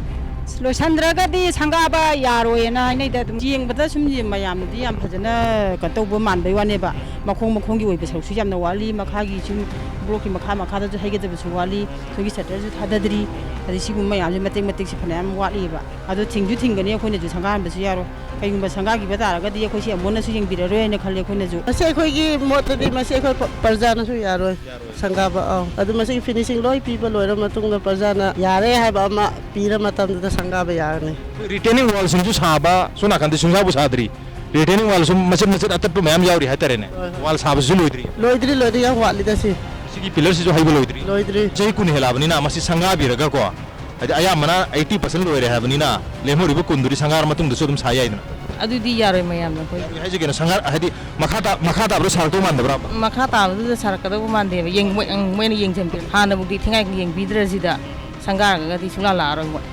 ꯂꯣꯏꯁꯟꯗ꯭ꯔꯒꯗꯤ ꯁꯪꯒꯥꯕ ꯌꯥꯔꯣꯏꯅ ꯍꯥꯏꯅꯩꯗ꯫ ꯑꯗꯨꯝ ꯌꯦꯡꯕꯗ ꯁꯨꯝ ꯌꯦꯡ-, ꯃꯌꯥꯝꯅꯗꯤ ꯌꯥꯝ ꯐꯖꯅ ꯀꯩꯅꯣ ꯇꯧꯕ ꯃꯥꯟꯕꯩ ꯋꯥꯅꯦꯕ, ꯃꯈꯣꯡ ꯃꯈꯣꯡꯒꯤ ꯑꯣꯏꯕ ꯁꯔꯨꯛꯁꯨ ꯌꯥꯝꯅ ꯋꯥꯠꯂꯤ, ꯃꯈꯥꯒꯤ ꯁꯨꯝ ꯕ꯭ꯂꯣꯛꯀꯤ ꯃꯈꯥ ꯃꯈꯥꯗꯁꯨ ꯍꯩꯒꯗꯕꯁꯨ ꯋꯥꯠꯂꯤ, ꯑꯩꯈꯣꯏꯒꯤ ꯁꯇꯔꯁꯨ ꯊꯥꯗꯗ꯭ꯔꯤ, ꯑꯗꯩ ꯁꯤꯒꯨꯝꯕ ꯃꯌꯥꯝꯁꯦ ꯃꯇꯦꯛ ꯃꯇꯦꯛꯁꯦ ꯐꯅꯌꯥꯝ ꯋꯥꯠꯂꯤꯕ꯫ ꯑꯗꯣ ꯊꯤꯡꯁꯨ ꯊꯤꯡꯒꯅꯤ, ꯑꯩꯈꯣꯏꯅꯁꯨ ꯁꯪꯒꯥꯍꯟꯕꯁꯨ ꯌꯥꯔꯣꯏ꯫ ꯀꯩꯒꯨꯝꯕ ꯁꯪꯒꯥꯈꯤꯕ ꯇꯥꯔꯒꯗꯤ ꯑꯩꯈꯣꯏꯁꯦ ꯑꯃꯨꯛ ꯍꯟꯅꯁꯨ ꯌꯦꯡꯕꯤꯔꯔꯣꯏ ꯍꯥꯏꯅ ꯈꯜꯂꯦ ꯑꯩꯈꯣꯏꯅꯁꯨ꯫ ꯃꯁꯤ ꯑꯩꯈꯣꯏꯒꯤ ꯃꯣꯠꯇꯗꯤ ꯃꯁꯤ ꯑꯩꯈꯣꯏ ꯄ-, ꯄ꯭ꯔꯖꯥꯅꯁꯨ ꯌꯥꯔꯣꯏ꯫ ꯌꯥꯔꯣꯏ꯫ ꯁꯪꯒꯥꯕ, ꯑꯧ꯫ ꯑꯗꯨ ꯃꯁꯤꯒꯤ ꯐꯤꯅꯤꯁꯤꯡ ꯂꯣꯏ ꯄꯤꯕ ꯂꯣꯏꯔ ꯃꯇꯨꯡꯗ ꯄ꯭ꯔꯖꯥꯅ ꯌꯥꯔꯦ ꯍꯥꯏꯕ ꯑꯃ ꯄꯤꯔ ꯃꯇꯝꯗꯨꯗ ꯁꯪꯒꯥꯕ ꯌꯥꯔꯅꯤ꯫ ꯑꯩꯈꯣꯏ ꯔꯤꯇꯦꯅꯤꯡ ꯋꯥꯜꯁꯤꯡꯁꯨ ꯁꯥꯕ, ꯁꯣꯝ ꯅꯥꯀꯟꯗ ꯁꯨꯡꯁꯥꯕꯨ ꯁꯥꯗ꯭ꯔꯤ꯫ ꯔꯤꯇꯦꯅꯤꯡ ꯋꯥꯜ ꯁꯨꯝ ꯃꯆꯦꯠ ꯃꯆꯦꯠ ꯑꯇꯠꯄ ꯃꯌꯥꯝ ꯌꯥꯎꯔꯤ ꯍꯥꯏꯇꯥꯔꯦꯅꯦ꯫ ꯍꯣꯏ, ꯍꯣꯏ꯫ ꯋꯥꯜ ꯁꯥꯕꯁꯤꯁꯨ ꯂꯣꯏꯗ꯭ꯔꯤ꯫ ꯂꯣꯏꯗ꯭ꯔꯤ, ꯂꯣꯏꯗ꯭ꯔꯤ, ꯌꯥꯝ ꯋꯥꯠꯂꯤꯗ ꯁꯤ꯫ ꯁꯤꯒꯤ ꯄꯤꯂꯔꯁꯤꯁꯨ ꯍꯩꯕ ꯂꯣꯏꯗ꯭ꯔꯤ꯫ ꯂꯣꯏꯗ꯭ꯔꯤ꯫ ꯆꯍꯤ ꯀꯨꯟ ꯍꯦꯜꯂꯛꯑꯕꯅꯤꯅ ꯃꯁꯤ ꯁꯪꯒꯥꯕꯤꯔꯒꯀꯣ, ꯍꯥꯏꯗꯤ ꯑꯌꯥꯝꯕꯅ eighty percent ꯂꯣꯏꯔꯦ ꯍꯥꯏꯕꯅꯤꯅ, ꯂꯦꯝꯍꯧꯔꯤꯕ ꯀꯨꯟꯗꯨꯗꯤ ꯁꯪꯒꯥꯔ ꯃꯇꯨꯡꯗꯁꯨ ꯑꯗꯨꯝ ꯁꯥ ꯌꯥꯏꯗꯅ꯫ ꯑꯗꯨꯗꯤ ꯌꯥꯔꯣꯏ ꯃꯌꯥꯝꯅ ꯑꯩꯈꯣꯏ꯫ ꯍꯥꯏꯁꯦ ꯀꯩꯅꯣ, ꯁꯪꯒꯥ-, ꯍꯥꯏꯗꯤ ꯃꯈꯥ ꯇꯥ-, ꯃꯈꯥ ꯇꯥꯕꯗꯣ ꯁꯥꯔꯛꯇꯧ ꯃꯥꯟꯗꯕ꯭ꯔꯥ? ꯃꯈꯥ ꯇꯥꯕꯗꯨꯗ ꯁꯥꯔꯛꯀꯗꯧꯕ ꯃꯥꯟꯗꯦꯕ꯫ ꯌꯦꯡ-, ꯃꯣꯏ-, ꯃꯣꯏꯅ ꯌꯦꯡꯁꯤꯟꯕꯤꯔ-, ꯍꯥꯟꯅꯕꯨꯗꯤ ꯊꯤꯉꯥꯏ ꯌꯦꯡꯕꯤꯗ꯭ꯔꯁꯤꯗ ꯁꯪꯒꯥꯔꯒꯗꯤ ꯁꯨꯡꯂꯥ ꯂꯥꯛꯑꯔꯣꯏ ꯃꯣꯏ꯫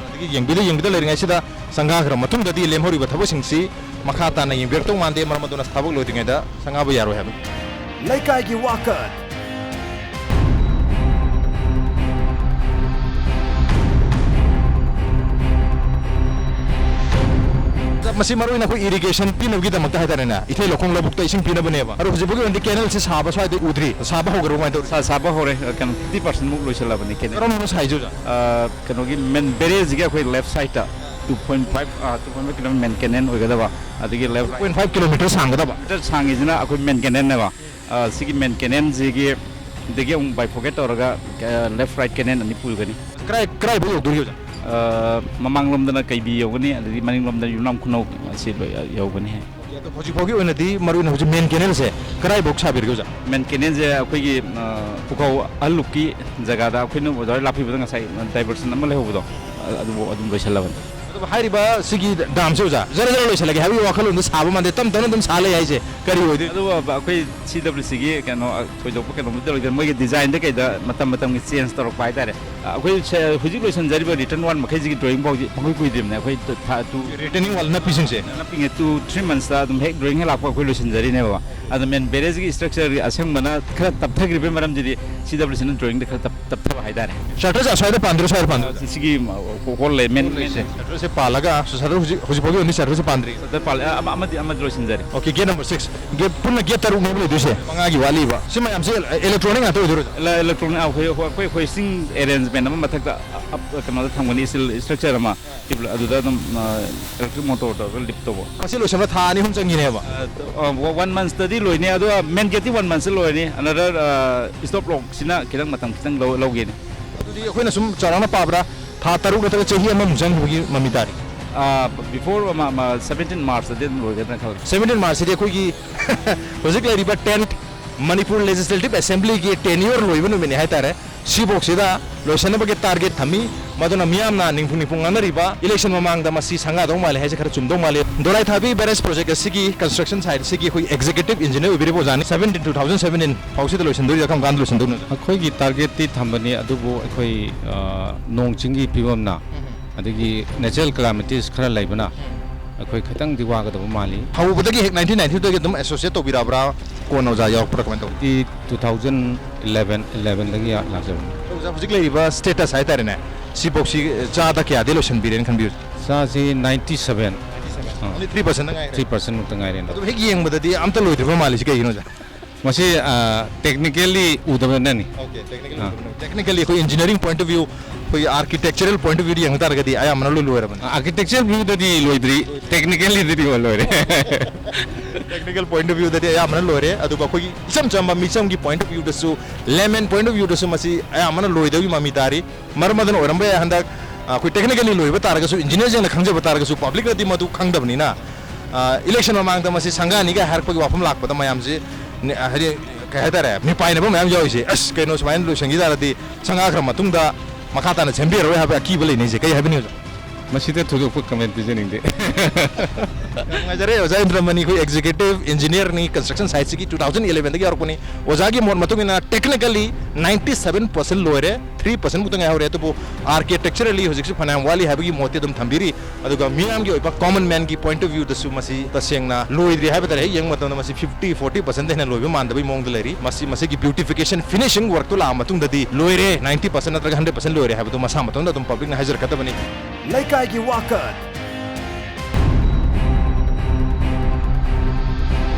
ꯑꯗꯒꯤ ꯌꯦꯡꯕꯤꯗ ꯌꯦꯡꯕꯤꯗ ꯂꯩꯔꯤꯉꯩꯁꯤꯗ ꯁꯪꯒꯥꯈ꯭ꯔ ꯃꯇꯨꯡꯗꯗꯤ ꯂꯦꯝꯍꯧꯔꯤꯕ ꯊꯕꯛꯁꯤꯡꯁꯤ ꯃꯈꯥ ꯇꯥꯅ ꯌꯦꯡꯕꯤꯔꯛꯇꯧ ꯃꯥꯟꯗꯦ, ꯃꯔꯝ ꯑꯗꯨꯅ ꯊꯕꯛ ꯂꯣꯏꯗ꯭ꯔꯤꯉꯩꯗ ꯁꯪꯒꯥꯕ ꯌꯥꯔꯣꯏ ꯍꯥꯏꯕꯅꯤ꯫ ꯂꯩꯀꯥꯏꯒꯤ ꯋꯥꯀꯠ꯫ ꯃꯁꯤ ꯃꯔꯨ ꯑꯣꯏꯅ ꯑꯩꯈꯣꯏ ꯏꯔꯤꯒꯦꯁꯟ ꯄꯤꯅꯕꯒꯤꯗꯃꯛꯇ ꯍꯥꯏꯇꯥꯔꯦꯅꯦ, ꯏꯊꯩ ꯂꯧꯈꯣꯡ ꯂꯧꯕꯨꯛꯇ ꯏꯁꯤꯡ ꯄꯤꯅꯕꯅꯦꯕ꯫ ꯑꯗꯣ ꯍꯧꯖꯤꯛ ꯐꯥꯎꯒꯤ ꯑꯣꯏꯅꯗꯤ ꯀꯦꯅꯦꯜꯁꯤ ꯁꯥꯕ ꯁ꯭ꯋꯥꯏꯗ ꯎꯗ꯭ꯔꯤ꯫ ꯁꯥꯕ ꯍꯧꯈ꯭ꯔꯕ ꯀꯃꯥꯏꯅ ꯇꯧꯔꯤ? ꯁꯥ-, ꯁꯥꯕ ꯍꯧꯔꯦ꯫ ꯑ, ꯀꯩꯅꯣ, fifty percent ꯃꯨꯛ ꯂꯣꯏꯁꯤꯜꯂꯕꯅꯤ ꯀꯦꯅꯦꯜ꯫ ꯀꯔꯝꯕꯅꯣ ꯁꯥꯏꯁꯦ ꯑꯣꯖꯥ? ꯑ, ꯀꯩꯅꯣꯒꯤ ꯃꯦꯟ ꯕꯦꯔꯦꯖꯁꯤꯒꯤ ꯑꯩꯈꯣꯏ left side ꯇ two point five, ꯑ, two point five kilometer main canal ꯑꯣꯏꯒꯗꯕ꯫ ꯑꯗꯒꯤ left two point five kilometer ꯁꯥꯡꯒꯗꯕ? Meter ꯁꯥꯡꯉꯤꯁꯤꯅ ꯑꯩꯈꯣꯏ main canal ꯅꯦꯕ꯫ ꯑ, ꯁꯤꯒꯤ main canal ꯁꯤꯒꯤ ꯗꯒꯤ ꯑꯃꯨꯛ bifurcate ꯇꯧꯔꯒ, ꯑ, left right canal ꯑꯅꯤ ꯄꯨꯒꯅꯤ꯫ ꯀꯔꯥꯏ, ꯀꯔꯥꯏꯐꯥꯎ ꯌꯧꯗꯣꯔꯤꯒꯦ ꯑꯣꯖꯥ? ꯑ, ꯃꯃꯥꯡꯂꯣꯝꯗꯅ ꯀꯩꯕꯤ ꯌꯧꯒꯅꯤ, ꯑꯗꯒꯤ ꯃꯅꯤꯡꯂꯣꯝꯗꯅ ꯌꯨꯝꯅꯥꯝ ꯈꯨꯅꯧ ꯑꯁꯤ ꯂꯣꯏ ꯌꯧꯒꯅꯤ ꯍꯥꯏ꯫ ꯑꯗꯣ ꯍꯧꯖꯤꯛ ꯐꯥꯎꯒꯤ ꯑꯣꯏꯅꯗꯤ ꯃꯔꯨ ꯑꯣꯏꯅ ꯍꯧꯖꯤꯛ main canal ꯁꯦ ꯀꯗꯥꯏꯐꯥꯎ ꯁꯥꯕꯤꯔꯒꯦ ꯑꯣꯖꯥ? Main canal ꯁꯦ ꯑꯩꯈꯣꯏꯒꯤ, ꯑ, ꯄꯨꯈꯧ ꯑꯍꯜ ꯂꯨꯞꯀꯤ ꯖꯒꯥꯗ ꯑꯩꯈꯣꯏꯅ ꯑꯣꯖꯥ ꯍꯣꯏ ꯂꯥꯛꯄꯤꯕꯗ ꯉꯁꯥꯏ diversion ꯑꯃ ꯂꯩꯍꯧꯕꯗꯣ, ꯑ-, ꯑꯗꯨꯕꯨ ꯑꯗꯨꯝ ꯂꯣꯏꯁꯤꯜꯂꯕꯅꯤ꯫ ꯑꯗꯨꯕꯨ ꯍꯥꯏꯔꯤꯕ ꯁꯤꯒꯤ dam ꯁꯦ ꯑꯣꯖꯥ ꯖꯔ ꯖꯔ ꯂꯣꯏꯁꯤꯜꯂꯒꯦ ꯍꯥꯏꯕꯒꯤ ꯋꯥꯈꯜꯂꯣꯟꯗ ꯁꯥꯕ ꯃꯥꯟꯗꯦ, ꯇꯞ ꯇꯞꯅ ꯑꯗꯨꯝ ꯁꯥ ꯂꯩ ꯍꯥꯏꯁꯦ ꯀꯔꯤ ꯑꯣꯏꯗꯣꯏꯅꯣ? ꯑꯗꯨꯕꯨ ꯑꯩꯈꯣꯏ C W C ꯒꯤ ꯀꯩꯅꯣ, ꯑ, ꯊꯣꯏꯗꯣꯛꯄ ꯀꯩꯅꯣꯝꯇ ꯂꯩꯇꯦ, ꯃꯣꯏꯒꯤ design ꯗ ꯀꯩꯗ ꯃꯇꯝ ꯃꯇꯝꯒꯤ change ꯇꯧꯔꯛꯄ ꯍꯥꯏꯇꯥꯔꯦ꯫ ꯑ, ꯑꯩꯈꯣꯏ ꯁ-, ꯍꯧꯖꯤꯛ ꯂꯣꯏꯁꯤꯟꯖꯔꯤꯕ retaining wall ꯃꯈꯩꯁꯤꯒꯤ drawing ꯐꯥꯎꯗꯤ ꯄꯪꯀꯨꯏ ꯀꯨꯏꯗ꯭ꯔꯤꯕꯅꯦ꯫ ꯑꯩꯈꯣꯏ ꯊꯥ two retaining wall ꯅꯞꯄꯤꯁꯤꯡꯁꯦ? ꯅꯞꯄꯤꯉꯩ two three months ꯇ ꯑꯗꯨꯝ ꯍꯦꯛ drawing ꯍꯦꯛ ꯂꯥꯛꯄ ꯑꯩꯈꯣꯏ ꯂꯣꯏꯁꯤꯟꯖꯔꯤꯅꯦꯕ꯫ ꯑꯗꯣ main barrage ꯀꯤ structure ꯒꯤ ꯑꯁꯦꯡꯕꯅ ꯈꯔ ꯇꯞꯊꯈ꯭ꯔꯤꯕꯩ ꯃꯔꯝꯁꯤꯗꯤ C W C ꯅ drawing ꯗ ꯈꯔ ꯇꯞ-, ꯇꯞꯊꯕ ꯍꯥꯏꯇꯥꯔꯦ꯫ Shutter ꯁꯦ ꯑꯁ꯭ꯋꯥꯏꯗ ꯄꯥꯟꯗꯣꯏꯔꯣ, ꯁ꯭ꯋꯥꯏꯗ ꯄꯥꯟꯗꯣꯏꯔꯣ? ꯁꯤꯒꯤ ꯍꯣꯜ ꯂꯩ, main, main ꯁꯦ꯫ Shutter ꯁꯦ ꯄꯥꯜꯂꯒ, shutter ꯍꯧꯖꯤꯛ, ꯍꯧꯖꯤꯛ ꯐꯥꯎꯒꯤ ꯑꯣꯏꯅꯗꯤ shutter ꯁꯦ ꯄꯥꯟꯗ꯭ꯔꯤ꯫ Shutter ꯄꯥꯜꯂꯦ, ꯑ-, ꯑꯃ-, ꯑꯃꯗꯤ, ꯑꯃꯗꯤ ꯂꯣꯏꯁꯤꯟꯖꯔꯦ꯫ Okay, gate number six꯫ Gate, ꯄꯨꯟꯅ gate ꯇꯔꯨꯛꯅꯦꯕ ꯂꯩꯗꯣꯏꯁꯦ꯫ ꯃꯉꯥꯒꯤ ꯋꯥꯠꯂꯤꯕ꯫ ꯁꯤ ꯃꯌꯥꯝꯁꯦ electronic ꯉꯥꯛꯇ ꯑꯣꯏꯗꯣꯏꯔꯣ? Ele-, electronic, ꯑꯩꯈꯣꯏ, ꯑꯩꯈꯣꯏ hoisting arrangement ꯑꯃ ꯃꯊꯛꯇ, ꯑ-, ꯑ-, ꯀꯩꯅꯣꯗ ꯊꯝꯒꯅꯤ, steel structure ꯑꯃ꯫ ꯑꯗꯨꯗ ꯑꯗꯨꯝ, ꯑ, electric motor ꯇꯧꯔꯒ lift ꯇꯧꯕ꯫ ꯃꯁꯤ ꯂꯣꯏꯁꯤꯟꯕ ꯊꯥ ꯑꯅꯤ ꯑꯍꯨꯝ ꯆꯪꯈꯤꯅꯦꯕ? ꯑ, ꯑ, one month ꯇꯗꯤ ꯂꯣꯏꯅꯤ, ꯑꯗꯣ main gate T one month ꯇ ꯂꯣꯏꯅꯤ꯫ Another, ꯑ, stop lock ꯁꯤꯅ ꯈꯤꯇꯪ ꯃꯇꯝ ꯈꯤꯇꯪ ꯂꯧ-, ꯂꯧꯒꯦꯅꯦ꯫ ꯑꯗꯨꯗꯤ ꯑꯩꯈꯣꯏꯅ ꯁꯨꯝ ꯆꯥꯎꯔꯥꯛꯅ ꯄꯥꯕꯗ ꯊꯥ ꯇꯔꯨꯛ ꯅꯠꯇ꯭ꯔꯒ ꯆꯍꯤ ꯑꯃꯃꯨꯛ ꯆꯪꯈꯤꯕꯒꯤ ꯃꯃꯤ ꯇꯥꯔꯤ꯫ ꯑ, before, ꯃ-, ꯃ-, seventeen March ꯇꯗꯤ ꯑꯗꯨꯝ ꯂꯣꯏꯒꯗ꯭ꯔꯥ ꯈꯜꯂꯤ꯫ Seventeen March ꯁꯤꯗꯤ ꯑꯩꯈꯣꯏꯒꯤ ꯍꯧꯖꯤꯛ ꯂꯩꯔꯤꯕ tent ꯃꯅꯤꯄꯨꯔ ꯂꯦꯖꯤꯁꯂꯦꯇꯤꯚ ꯑꯦꯁꯦꯝꯕ꯭ꯂꯤꯒꯤ ꯇꯦꯟꯌꯣꯔ ꯂꯣꯏꯕ ꯅꯨꯃꯤꯠꯅꯤ ꯍꯥꯏꯇꯥꯔꯦ꯫ ꯁꯤꯐꯥꯎꯁꯤꯗ ꯂꯣꯏꯁꯤꯟꯅꯕꯒꯤ ꯇꯥꯔꯒꯦꯠ ꯊꯝꯃꯤ꯫ ꯃꯗꯨꯅ ꯃꯤꯌꯥꯝꯅ ꯅꯤꯡꯐꯨ ꯅꯤꯡꯐꯨ ꯉꯥꯡꯅꯔꯤꯕ ꯏꯂꯦꯛꯁꯟ ꯃꯃꯥꯡꯗ ꯃꯁꯤ ꯁꯪꯒꯥꯗꯧ ꯃꯥꯜꯂꯦ ꯍꯥꯏꯁꯦ ꯈꯔ ꯆꯨꯝꯗꯧ ꯃꯥꯜꯂꯦ꯫ ꯗꯣꯂꯥꯏꯊꯥꯕꯤ ꯕꯦꯔꯦꯖ ꯄ꯭ꯔꯣꯖꯦꯛ ꯑꯁꯤꯒꯤ ꯀꯟꯁꯇ꯭ꯔꯛꯁꯟ ꯁꯥꯏꯠ ꯑꯁꯤꯒꯤ ꯑꯩꯈꯣꯏ ꯑꯦꯛꯖꯤꯀ꯭ꯌꯨꯇꯤꯚ ꯏꯟꯖꯤꯅꯤꯌꯔ ꯑꯣꯏꯕꯤꯔꯤꯕ ꯑꯣꯖꯥꯅꯤ꯫ ꯁꯕꯦꯟꯇꯤꯟ, ꯇꯨ ꯊꯥꯎꯖꯟ ꯁꯕꯦꯟꯇꯤꯟ ꯐꯥꯎꯁꯤꯗ ꯂꯣꯏꯁꯤꯟꯗꯣꯏꯔꯥ, ꯀꯔꯝ ꯀꯥꯟꯗ ꯂꯣꯏꯁꯤꯟꯗꯣꯏꯅꯣ? ꯑꯩꯈꯣꯏꯒꯤ ꯇꯥꯔꯒꯦꯠꯇꯤ ꯊꯝꯕꯅꯤ, ꯑꯗꯨꯕꯨ ꯑꯩꯈꯣꯏ, ꯑ, ꯅꯣꯡ ꯆꯤꯡꯒꯤ ꯐꯤꯕꯝꯅ, ꯑꯗꯒꯤ natural calamities ꯈꯔ ꯂꯩꯕꯅ ꯑꯩꯈꯣꯏ ꯈꯤꯇꯪꯗꯤ ꯋꯥꯒꯗꯕ ꯃꯥꯜꯂꯤ꯫ ꯍꯧꯕꯗꯒꯤ ꯍꯦꯛ ꯅꯥꯏꯟꯇꯤꯟ ꯅꯥꯏꯟꯇꯤꯗꯒꯤ ꯑꯗꯨꯝ ꯑꯦꯁꯣꯁꯤꯌꯦꯠ ꯇꯧꯕꯤꯔꯛꯑꯕ꯭ꯔꯥ? ꯀꯣꯟꯅ ꯑꯣꯖꯥ ꯌꯥꯎꯔꯛꯄ꯭ꯔꯥ, ꯀꯃꯥꯏꯅ ꯇꯧꯏ? ꯇꯤ ꯇꯨ ꯊꯥꯎꯖꯟ ꯏꯂꯦꯚꯦꯟ, ꯏꯂꯦꯚꯦꯟꯗꯒꯤ ꯂꯥꯛꯆꯕꯅꯤ꯫ ꯑꯣꯖꯥ, ꯍꯧꯖꯤꯛ ꯂꯩꯔꯤꯕ ꯁ꯭ꯇꯦꯇꯁ ꯍꯥꯏꯇꯥꯔꯦꯅꯦ, ꯁꯤꯐꯥꯎꯁꯤ ꯆꯥꯗ ꯀꯌꯥꯗꯤ ꯂꯣꯏꯁꯤꯟꯕꯤꯔꯦꯅ ꯈꯟꯕꯤꯌꯨ? ꯆꯥꯁꯤ ꯅꯥꯏꯟꯇꯤ ꯁꯚꯦꯟ꯫ ꯑꯥ꯫ Only three percent ꯉꯥꯏꯔꯦ꯫ Three percent ꯃꯨꯛꯇ ꯉꯥꯏꯔꯦ꯫ ꯑꯗꯨꯝ ꯍꯦꯛ ꯌꯦꯡꯕꯗꯗꯤ ꯑꯝꯇ ꯂꯣꯏꯗ꯭ꯔꯤꯕ ꯃꯥꯜꯂꯤꯁꯤ ꯀꯩꯒꯤꯅꯣ, ꯑꯣꯖꯥ? ꯃꯁꯤ, ꯑ, technically ꯎꯗꯕꯅꯅꯤ꯫ Okay, technically ꯑꯥ꯫ ꯎꯗꯕꯅ꯫ Technically ꯑꯩꯈꯣꯏ engineering point of view, ꯑꯩꯈꯣꯏꯒꯤ architectural point of viewꯗ ꯌꯦꯡꯕ ꯇꯥꯔꯒꯗꯤ ꯑꯌꯥꯝꯕꯅ ꯂꯣꯏ ꯂꯣꯏꯔꯕꯅꯤ꯫ Architectural viewꯗꯗꯤ ꯂꯣꯏꯗ꯭ꯔꯤ, technicallyꯗꯗꯤ ꯂꯣꯏꯔꯦ꯫ Technical point of viewꯗꯗꯤ ꯑꯌꯥꯝꯕꯅ ꯂꯣꯏꯔꯦ, ꯑꯗꯨꯒ ꯑꯩꯈꯣꯏꯒꯤ ꯏꯆꯝ ꯆꯝꯕ ꯃꯤꯆꯝꯒꯤ point of viewꯗꯁꯨ, layman point of viewꯗꯁꯨ ꯃꯁꯤ ꯑꯌꯥꯝꯕꯅ ꯂꯣꯏꯗꯕꯒꯤ ꯃꯃꯤ ꯇꯥꯔꯤ꯫ ꯃꯔꯝ ꯑꯗꯨꯅ ꯑꯣꯏꯔꯝꯕ ꯌꯥꯏ, ꯍꯟꯗꯛ, ꯑ, ꯑꯩꯈꯣꯏ technically ꯂꯣꯏꯕ ꯇꯥꯔꯒꯁꯨ, engineerꯁꯤꯡꯅ ꯈꯪꯖꯕ ꯇꯥꯔꯒꯁꯨ, publicꯅꯗꯤ ꯃꯗꯨ ꯈꯪꯗꯕꯅꯤꯅ, ꯑ, election ꯃꯃꯥꯡꯗ ꯃꯁꯤ ꯁꯪꯒꯥꯅꯤꯒ ꯍꯥꯏꯔꯛꯄꯒꯤ ꯋꯥꯐꯝ ꯂꯥꯛꯄꯗ ꯃꯌꯥꯝꯁꯤ, ꯅꯦ-, ꯍꯥꯏꯗꯤ, ꯀꯩ ꯍꯥꯏꯇꯥꯔꯦ, ꯃꯤꯄꯥꯏꯅꯕ ꯃꯌꯥꯝ ꯌꯥꯎꯔꯤꯁꯦ, "ꯑꯁ, ꯀꯩꯅꯣ, ꯁꯨꯃꯥꯏꯅ ꯂꯣꯏꯁꯤꯟꯈꯤ ꯇꯥꯔꯗꯤ ꯁꯪꯒꯥꯈ꯭ꯔ ꯃꯇꯨꯡꯗ ꯃꯈꯥ ꯇꯥꯅ ꯁꯦꯝꯕꯤꯔꯔꯣꯏ" ꯍꯥꯏꯕ ꯑꯀꯤꯕ ꯂꯩꯅꯩꯁꯦ, ꯀꯩ ꯍꯥꯏꯕꯤꯅꯤ, ꯑꯣꯖꯥ? ꯃꯁꯤꯗ ꯊꯣꯏꯗꯣꯛꯄ comment ꯄꯤꯖꯅꯤꯡꯗꯦ꯫ ꯌꯥꯝ ꯅꯨꯡꯉꯥꯏꯖꯔꯦ, ꯑꯣꯖꯥ ꯏꯟꯗ꯭ꯔꯃꯅꯤ, ꯑꯩꯈꯣꯏ executive engineerꯅꯤ, construction siteꯁꯤꯒꯤ, two thousand elevenꯗꯒꯤ ꯌꯥꯎꯔꯛꯄꯅꯤ꯫ ꯑꯣꯖꯥꯒꯤ ꯃꯣꯠ ꯃꯇꯨꯡ ꯏꯟꯅ technically ninety seven percent ꯂꯣꯏꯔꯦ, three percent ꯃꯨꯛꯇ ꯉꯥꯏꯍꯧꯔꯦ, ꯑꯗꯨꯕꯨ architecturally ꯍꯧꯖꯤꯛꯁꯨ ꯐꯅꯌꯥꯝ ꯋꯥꯠꯂꯤ ꯍꯥꯏꯕꯒꯤ ꯃꯣꯠꯇꯤ ꯑꯗꯨꯝ ꯊꯝꯕꯤꯔꯤ꯫ ꯑꯗꯨꯒ ꯃꯤꯌꯥꯝꯒꯤ ꯑꯣꯏꯕ common manꯒꯤ point of viewꯗꯁꯨ ꯃꯁꯤ ꯇꯁꯦꯡꯅ ꯂꯣꯏꯗ꯭ꯔꯤ ꯍꯥꯏꯕ ꯇꯥꯔꯦ꯫ ꯍꯦꯛ ꯌꯦꯡꯕ ꯃꯇꯝꯗ ꯃꯁꯤ fifty, forty percentꯗꯩ ꯍꯦꯟꯅ ꯂꯣꯏꯕ ꯃꯥꯟꯗꯕꯒꯤ ꯃꯑꯣꯡꯗ ꯂꯩꯔꯤ꯫ ꯃꯁꯤ, ꯃꯁꯤꯒꯤ beautification finishing workꯇꯨ ꯂꯥꯛꯑ ꯃꯇꯨꯡꯗꯗꯤ ꯂꯣꯏꯔꯦ, ninety percent ꯅꯠꯇ꯭ꯔꯒ hundred percent ꯂꯣꯏꯔꯦ ꯍꯥꯏꯕꯗꯨ ꯃꯁꯥ ꯃꯇꯣꯝꯗ ꯑꯗꯨꯝ publicꯅ ꯍꯥꯏꯖꯔꯛꯀꯗꯕꯅꯤ꯫ ꯂꯩꯀꯥꯏꯒꯤ ꯋꯥꯀꯠ꯫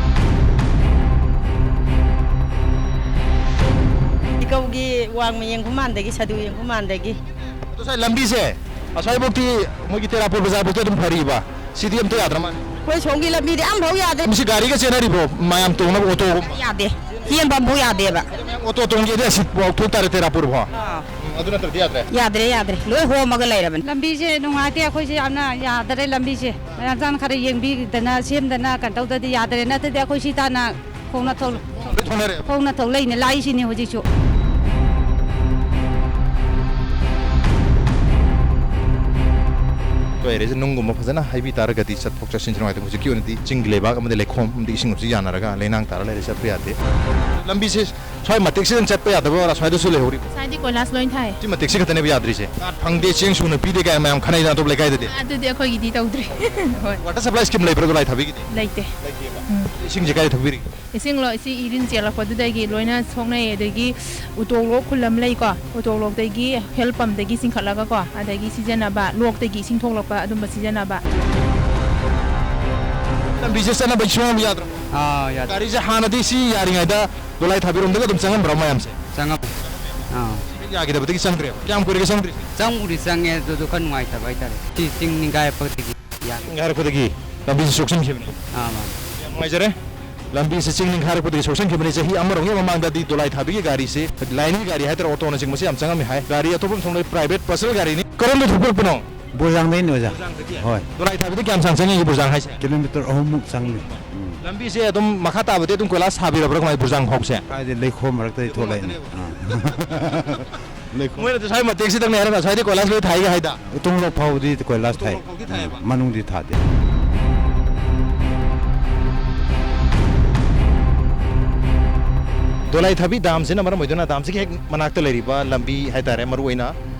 ꯏꯀꯧꯒꯤ ꯋꯥꯡꯃ ꯌꯦꯡꯈꯨꯃꯥꯟꯗꯒꯤ, ꯁꯗꯨ ꯌꯦꯡꯈꯨꯃꯥꯟꯗꯒꯤ꯫ ꯑꯗꯣ ꯁ꯭ꯋꯥꯏ ꯂꯝꯕꯤꯁꯦ ꯑꯁ꯭ꯋꯥꯏꯐꯧꯇꯤ ꯃꯣꯏꯒꯤ ꯇꯦꯔꯥꯄꯨꯔ ꯕꯖꯥꯔꯐꯧꯇꯤ ꯑꯗꯨꯝ ꯐꯔꯤꯕ, ꯁꯤꯗꯤ ꯑꯝꯇ ꯌꯥꯗ꯭ꯔ ꯃꯥꯜꯂꯦ꯫ ꯑꯩꯈꯣꯏ ꯁꯣꯝꯒꯤ ꯂꯝꯕꯤꯗꯤ ꯑꯝꯐꯥꯎ ꯌꯥꯗꯦ꯫ ꯃꯁꯤ ꯒꯥꯔꯤꯒ ꯆꯦꯟꯅꯔꯤꯕ꯭ꯔꯣ? ꯃꯌꯥꯝ ꯇꯣꯡꯅꯕ ꯑꯣꯇꯣꯒꯨꯝꯕ? ꯌꯥꯗꯦ꯫ ꯆꯦꯟꯕ ꯑꯝꯐꯥꯎ ꯌꯥꯗꯦꯕ꯫ ꯑꯣꯇꯣ ꯇꯣꯡꯒꯦꯗꯤ ꯑꯁꯤꯐꯥꯎ ꯊꯣꯛ ꯇꯥꯔꯦ, ꯇꯦꯔꯥꯄꯨꯔ ꯐꯥꯎ꯫ ꯑꯥ꯫ ꯎꯝ, ꯑꯗꯨ ꯅꯠꯇ꯭ꯔꯗꯤ ꯌꯥꯗ꯭ꯔꯦ? ꯌꯥꯗ꯭ꯔꯦ, ꯌꯥꯗ꯭ꯔꯦ꯫ ꯂꯣꯏ ꯍꯣꯝꯃꯒ ꯂꯩꯔꯕꯅꯤ꯫ ꯂꯝꯕꯤꯁꯦ ꯅꯨꯡꯉꯥꯏꯇꯦ, ꯑꯩꯈꯣꯏꯁꯦ ꯌꯥꯝꯅ ꯌꯥꯗꯔꯦ ꯂꯝꯕꯤꯁꯦ꯫ ꯃꯌꯥꯝ ꯆꯥꯅ ꯈꯔ ꯌꯦꯡꯕꯤꯗꯅ, ꯁꯦꯝꯗꯅ, ꯀꯩꯅꯣ ꯇꯧꯗꯗꯤ ꯌꯥꯗꯔꯦ꯫ ꯅꯠꯇ꯭ꯔꯗꯤ ꯑꯩꯈꯣꯏ ꯁꯤ ꯇꯥꯟꯅ ꯈꯣꯡꯅ ꯊꯣꯛ-, ꯂꯣꯏ ꯊꯣꯛꯅꯔꯦ꯫ ꯈꯣꯡꯅ ꯊꯣꯛꯂꯛꯏꯅꯦ, ꯂꯥꯛꯏꯁꯤꯅꯦ ꯍꯧꯖꯤꯛꯁꯨ꯫ ꯂꯩꯔꯤꯁꯦ ꯅꯨꯡꯒꯨꯝꯕ ꯐꯖꯅ ꯍꯩꯕꯤ ꯇꯥꯔꯒꯗꯤ ꯆꯠꯊꯣꯛ ꯆꯠꯁꯤꯟꯁꯨ ꯅꯨꯡꯉꯥꯏꯇꯦ꯫ ꯍꯧꯖꯤꯛꯀꯤ ꯑꯣꯏꯅꯗꯤ ꯆꯤꯡꯒꯤ ꯂꯩꯕꯥꯛ ꯑꯃꯗꯤ ꯂꯩꯈꯣꯝ ꯑꯃꯗꯤ ꯏꯁꯤꯡ ꯑꯁꯤ ꯌꯥꯅꯔꯒ ꯂꯩꯅꯥꯡ ꯇꯥꯔ ꯂꯩꯔꯦ, ꯆꯠꯄ ꯌꯥꯗꯦ꯫ ꯂꯝꯕꯤꯁꯦ ꯁ꯭ꯋꯥꯏ ꯃꯇꯦꯛꯁꯤꯗꯪ ꯆꯠꯄ ꯌꯥꯗꯕ ꯑꯣꯏꯔ ꯁ꯭ꯋꯥꯏꯗꯁꯨ ꯂꯩꯍꯧꯔꯤꯕ? ꯁ꯭ꯋꯥꯏꯗꯤ ꯀꯣꯏꯂꯥꯁ ꯂꯣꯏ ꯊꯥꯏ꯫ ꯁꯤ ꯃꯇꯦꯛꯁꯤ ꯈꯛꯇꯅꯦꯕ ꯌꯥꯗ꯭ꯔꯤꯁꯦ? ꯀꯥꯔꯗ ꯐꯪꯗꯦ, ꯆꯦꯡ ꯁꯨꯅ ꯄꯤꯗꯦ ꯀꯥꯏꯅ ꯃꯌꯥꯝ ꯈꯟꯅꯩꯗꯅ ꯑꯇꯣꯞꯄ ꯂꯩꯀꯥꯏꯗꯗꯤ꯫ ꯑꯗꯨꯗꯤ ꯑꯩꯈꯣꯏꯒꯤꯗꯤ ꯇꯧꯗ꯭ꯔꯤ꯫ ꯍꯣꯏ꯫ Water supply scheme ꯂꯩꯕ꯭ꯔꯥ ꯗꯣꯂꯥꯏ ꯊꯥꯕꯤꯒꯤꯗꯤ? ꯂꯩꯇꯦ꯫ ꯂꯩꯇꯦꯕ꯫ ꯎꯝ꯫ ꯏꯁꯤꯡꯁꯦ ꯀꯥꯏꯗ ꯊꯛꯄꯤꯔꯤꯒꯦ? ꯏꯁꯤꯡꯂꯣ, ꯏꯁꯤ ꯏꯔꯤꯟ ꯆꯦꯜꯂꯛꯄꯗꯨꯗꯒꯤ ꯂꯣꯏꯅ ꯁꯣꯛꯅꯩ꯫ ꯑꯗꯒꯤ ꯎꯇꯣꯡ ꯂꯣꯛ ꯈꯨꯜ ꯑꯃ ꯂꯩꯀꯣ, ꯎꯇꯣꯡ ꯂꯣꯛꯇꯒꯤ ꯍꯦꯜ ꯄꯝꯗꯒꯤ ꯆꯤꯡꯈꯠꯂꯒꯀꯣ, ꯑꯗꯒꯤ ꯁꯤꯖꯤꯟꯅꯕ, ꯂꯣꯛꯇꯒꯤ ꯏꯁꯤꯡ ꯊꯣꯛꯂꯛꯄ, ꯑꯗꯨꯝꯕ ꯁꯤꯖꯤꯟꯅꯕ꯫ ꯂꯝꯕꯤꯁꯦ ꯆꯠꯅꯕ ꯁꯨꯡꯌꯥ ꯌꯥꯗ꯭ꯔꯕꯣ? ꯑꯥ, ꯌꯥꯗꯦ꯫ ꯒꯥꯔꯤꯁꯦ ꯍꯥꯟꯅꯗꯤ ꯁꯤ ꯌꯥꯔꯤꯉꯩꯗ ꯗꯣꯂꯥꯏ ꯊꯥꯕꯤꯔꯣꯝꯗꯒ ꯑꯗꯨꯝ ꯆꯪꯉꯝꯕ꯭ꯔꯣ ꯃꯌꯥꯝꯁꯦ? ꯆꯪꯉꯝꯃꯦ꯫ ꯑꯥ꯫ ꯍꯦꯛ ꯌꯥꯈꯤꯗꯕꯗꯒꯤ ꯆꯪꯗ꯭ꯔꯦꯕ? ꯀꯌꯥꯝ ꯀꯨꯏꯔꯒꯦ ꯆꯪꯗ꯭ꯔꯤꯁꯦ? ꯆꯪꯕꯨꯗꯤ ꯆꯪꯉꯦ, ꯑꯗꯨꯗꯣ ꯈꯔ ꯅꯨꯡꯉꯥꯏꯇꯕ ꯍꯥꯏꯇꯥꯔꯦ꯫ ꯁꯤ ꯆꯤꯡ ꯅꯤꯡꯈꯥꯏꯔꯛꯄꯗꯒꯤ ꯌꯥꯗ꯭ꯔꯦ꯫ ꯅꯤꯡꯈꯥꯏꯔꯛꯄꯗꯒꯤ ꯂꯝꯕꯤꯁꯦ ꯁꯣꯛꯆꯟꯈꯤꯕꯅꯦ꯫ ꯑꯥ, ꯃꯥꯅꯦ꯫ ꯌꯥꯝ ꯅꯨꯡꯉꯥꯏꯖꯔꯦ꯫ ꯂꯝꯕꯤꯁꯦ ꯆꯤꯡ ꯅꯤꯡꯈꯥꯏꯔꯛꯄꯗꯒꯤ ꯁꯣꯛꯆꯟꯈꯤꯕꯅꯤ꯫ ꯆꯍꯤ ꯑꯃꯔꯣꯝꯒꯤ ꯃꯃꯥꯡꯗꯗꯤ ꯗꯣꯂꯥꯏ ꯊꯥꯕꯤꯒꯤ ꯒꯥꯔꯤꯁꯦ, ꯂꯥꯏꯟꯒꯤ ꯒꯥꯔꯤ ꯍꯥꯏꯇꯥꯔꯦ, ꯑꯣꯇꯣꯅꯆꯤꯡꯕꯁꯦ ꯌꯥꯝ ꯆꯪꯉꯝꯃꯤ ꯍꯥꯏ꯫ ꯒꯥꯔꯤ ꯑꯇꯣꯞꯄ ꯑꯃ ꯁꯣꯝꯗ private personal ꯒꯥꯔꯤꯅꯤ꯫ ꯀꯔꯣꯝꯗ ꯊꯣꯛꯄꯤꯔꯛꯄꯅꯣ? ꯕꯣꯔꯖꯥꯡꯗꯩꯅꯦ ꯑꯣꯖꯥ꯫ ꯕꯣꯔꯖꯥꯡꯗꯒꯤ? ꯍꯣꯏ꯫ ꯗꯣꯂꯥꯏ ꯊꯥꯕꯤꯗ ꯀꯌꯥꯝ ꯁꯥꯡ ꯆꯪꯉꯤꯒꯦ ꯕꯣꯔꯖꯥꯡ ꯍꯥꯏꯁꯦ? ꯀꯤꯂꯣꯃꯤꯇꯔ ꯑꯍꯨꯝꯃꯨꯛ ꯆꯪꯉꯤ꯫ ꯎꯝ꯫ ꯂꯝꯕꯤꯁꯦ ꯑꯗꯨꯝ ꯃꯈꯥ ꯇꯥꯕꯗꯤ ꯑꯗꯨꯝ ꯀꯣꯏꯂꯥꯁ ꯊꯥꯕꯤꯔꯕ꯭ꯔꯥ ꯀꯃꯥꯏꯅ ꯕꯣꯔꯖꯥꯡ ꯐꯥꯎꯁꯦ? ꯀꯥꯏꯗꯩ ꯂꯩꯈꯣꯝ ꯃꯔꯛꯇꯗꯤ ꯊꯣꯛꯂꯛꯏꯅꯦ꯫ ꯂꯩꯈꯣꯝ ꯉꯥꯛꯇꯅꯦꯕ꯫ ꯑꯥ꯫ ꯂꯩꯈꯣꯝ꯫ ꯃꯣꯏꯅꯗꯤ ꯁ꯭ꯋꯥꯏ ꯃꯇꯦꯛꯁꯤꯗꯪꯅꯦ ꯍꯥꯏꯔꯒ ꯁ꯭ꯋꯥꯏꯗꯤ ꯀꯣꯏꯂꯥꯁ ꯂꯣꯏ ꯊꯥꯏꯒ ꯍꯥꯏꯗ꯫ ꯎꯇꯣꯡ ꯂꯣꯛ ꯐꯥꯎꯕꯗꯤ ꯀꯣꯏꯂꯥꯁ ꯊꯥꯏ꯫ ꯎꯇꯣꯡ ꯂꯣꯛ ꯐꯥꯎꯗꯤ ꯊꯥꯏꯌꯦꯕ? ꯎꯝ, ꯃꯅꯨꯡꯗꯤ ꯊꯥꯗꯦ꯫ ꯗꯣꯂꯥꯏ ꯊꯥꯕꯤ ꯗꯥꯝꯁꯤꯅ ꯃꯔꯝ ꯑꯣꯏꯗꯨꯅ ꯗꯥꯝꯁꯤꯒꯤ ꯍꯦꯛ ꯃꯅꯥꯛꯇ ꯂꯩꯔꯤꯕ ꯂꯝꯕꯤ ꯍꯥꯏꯇꯥꯔꯦ, ꯃꯔꯨꯑꯣꯏꯅ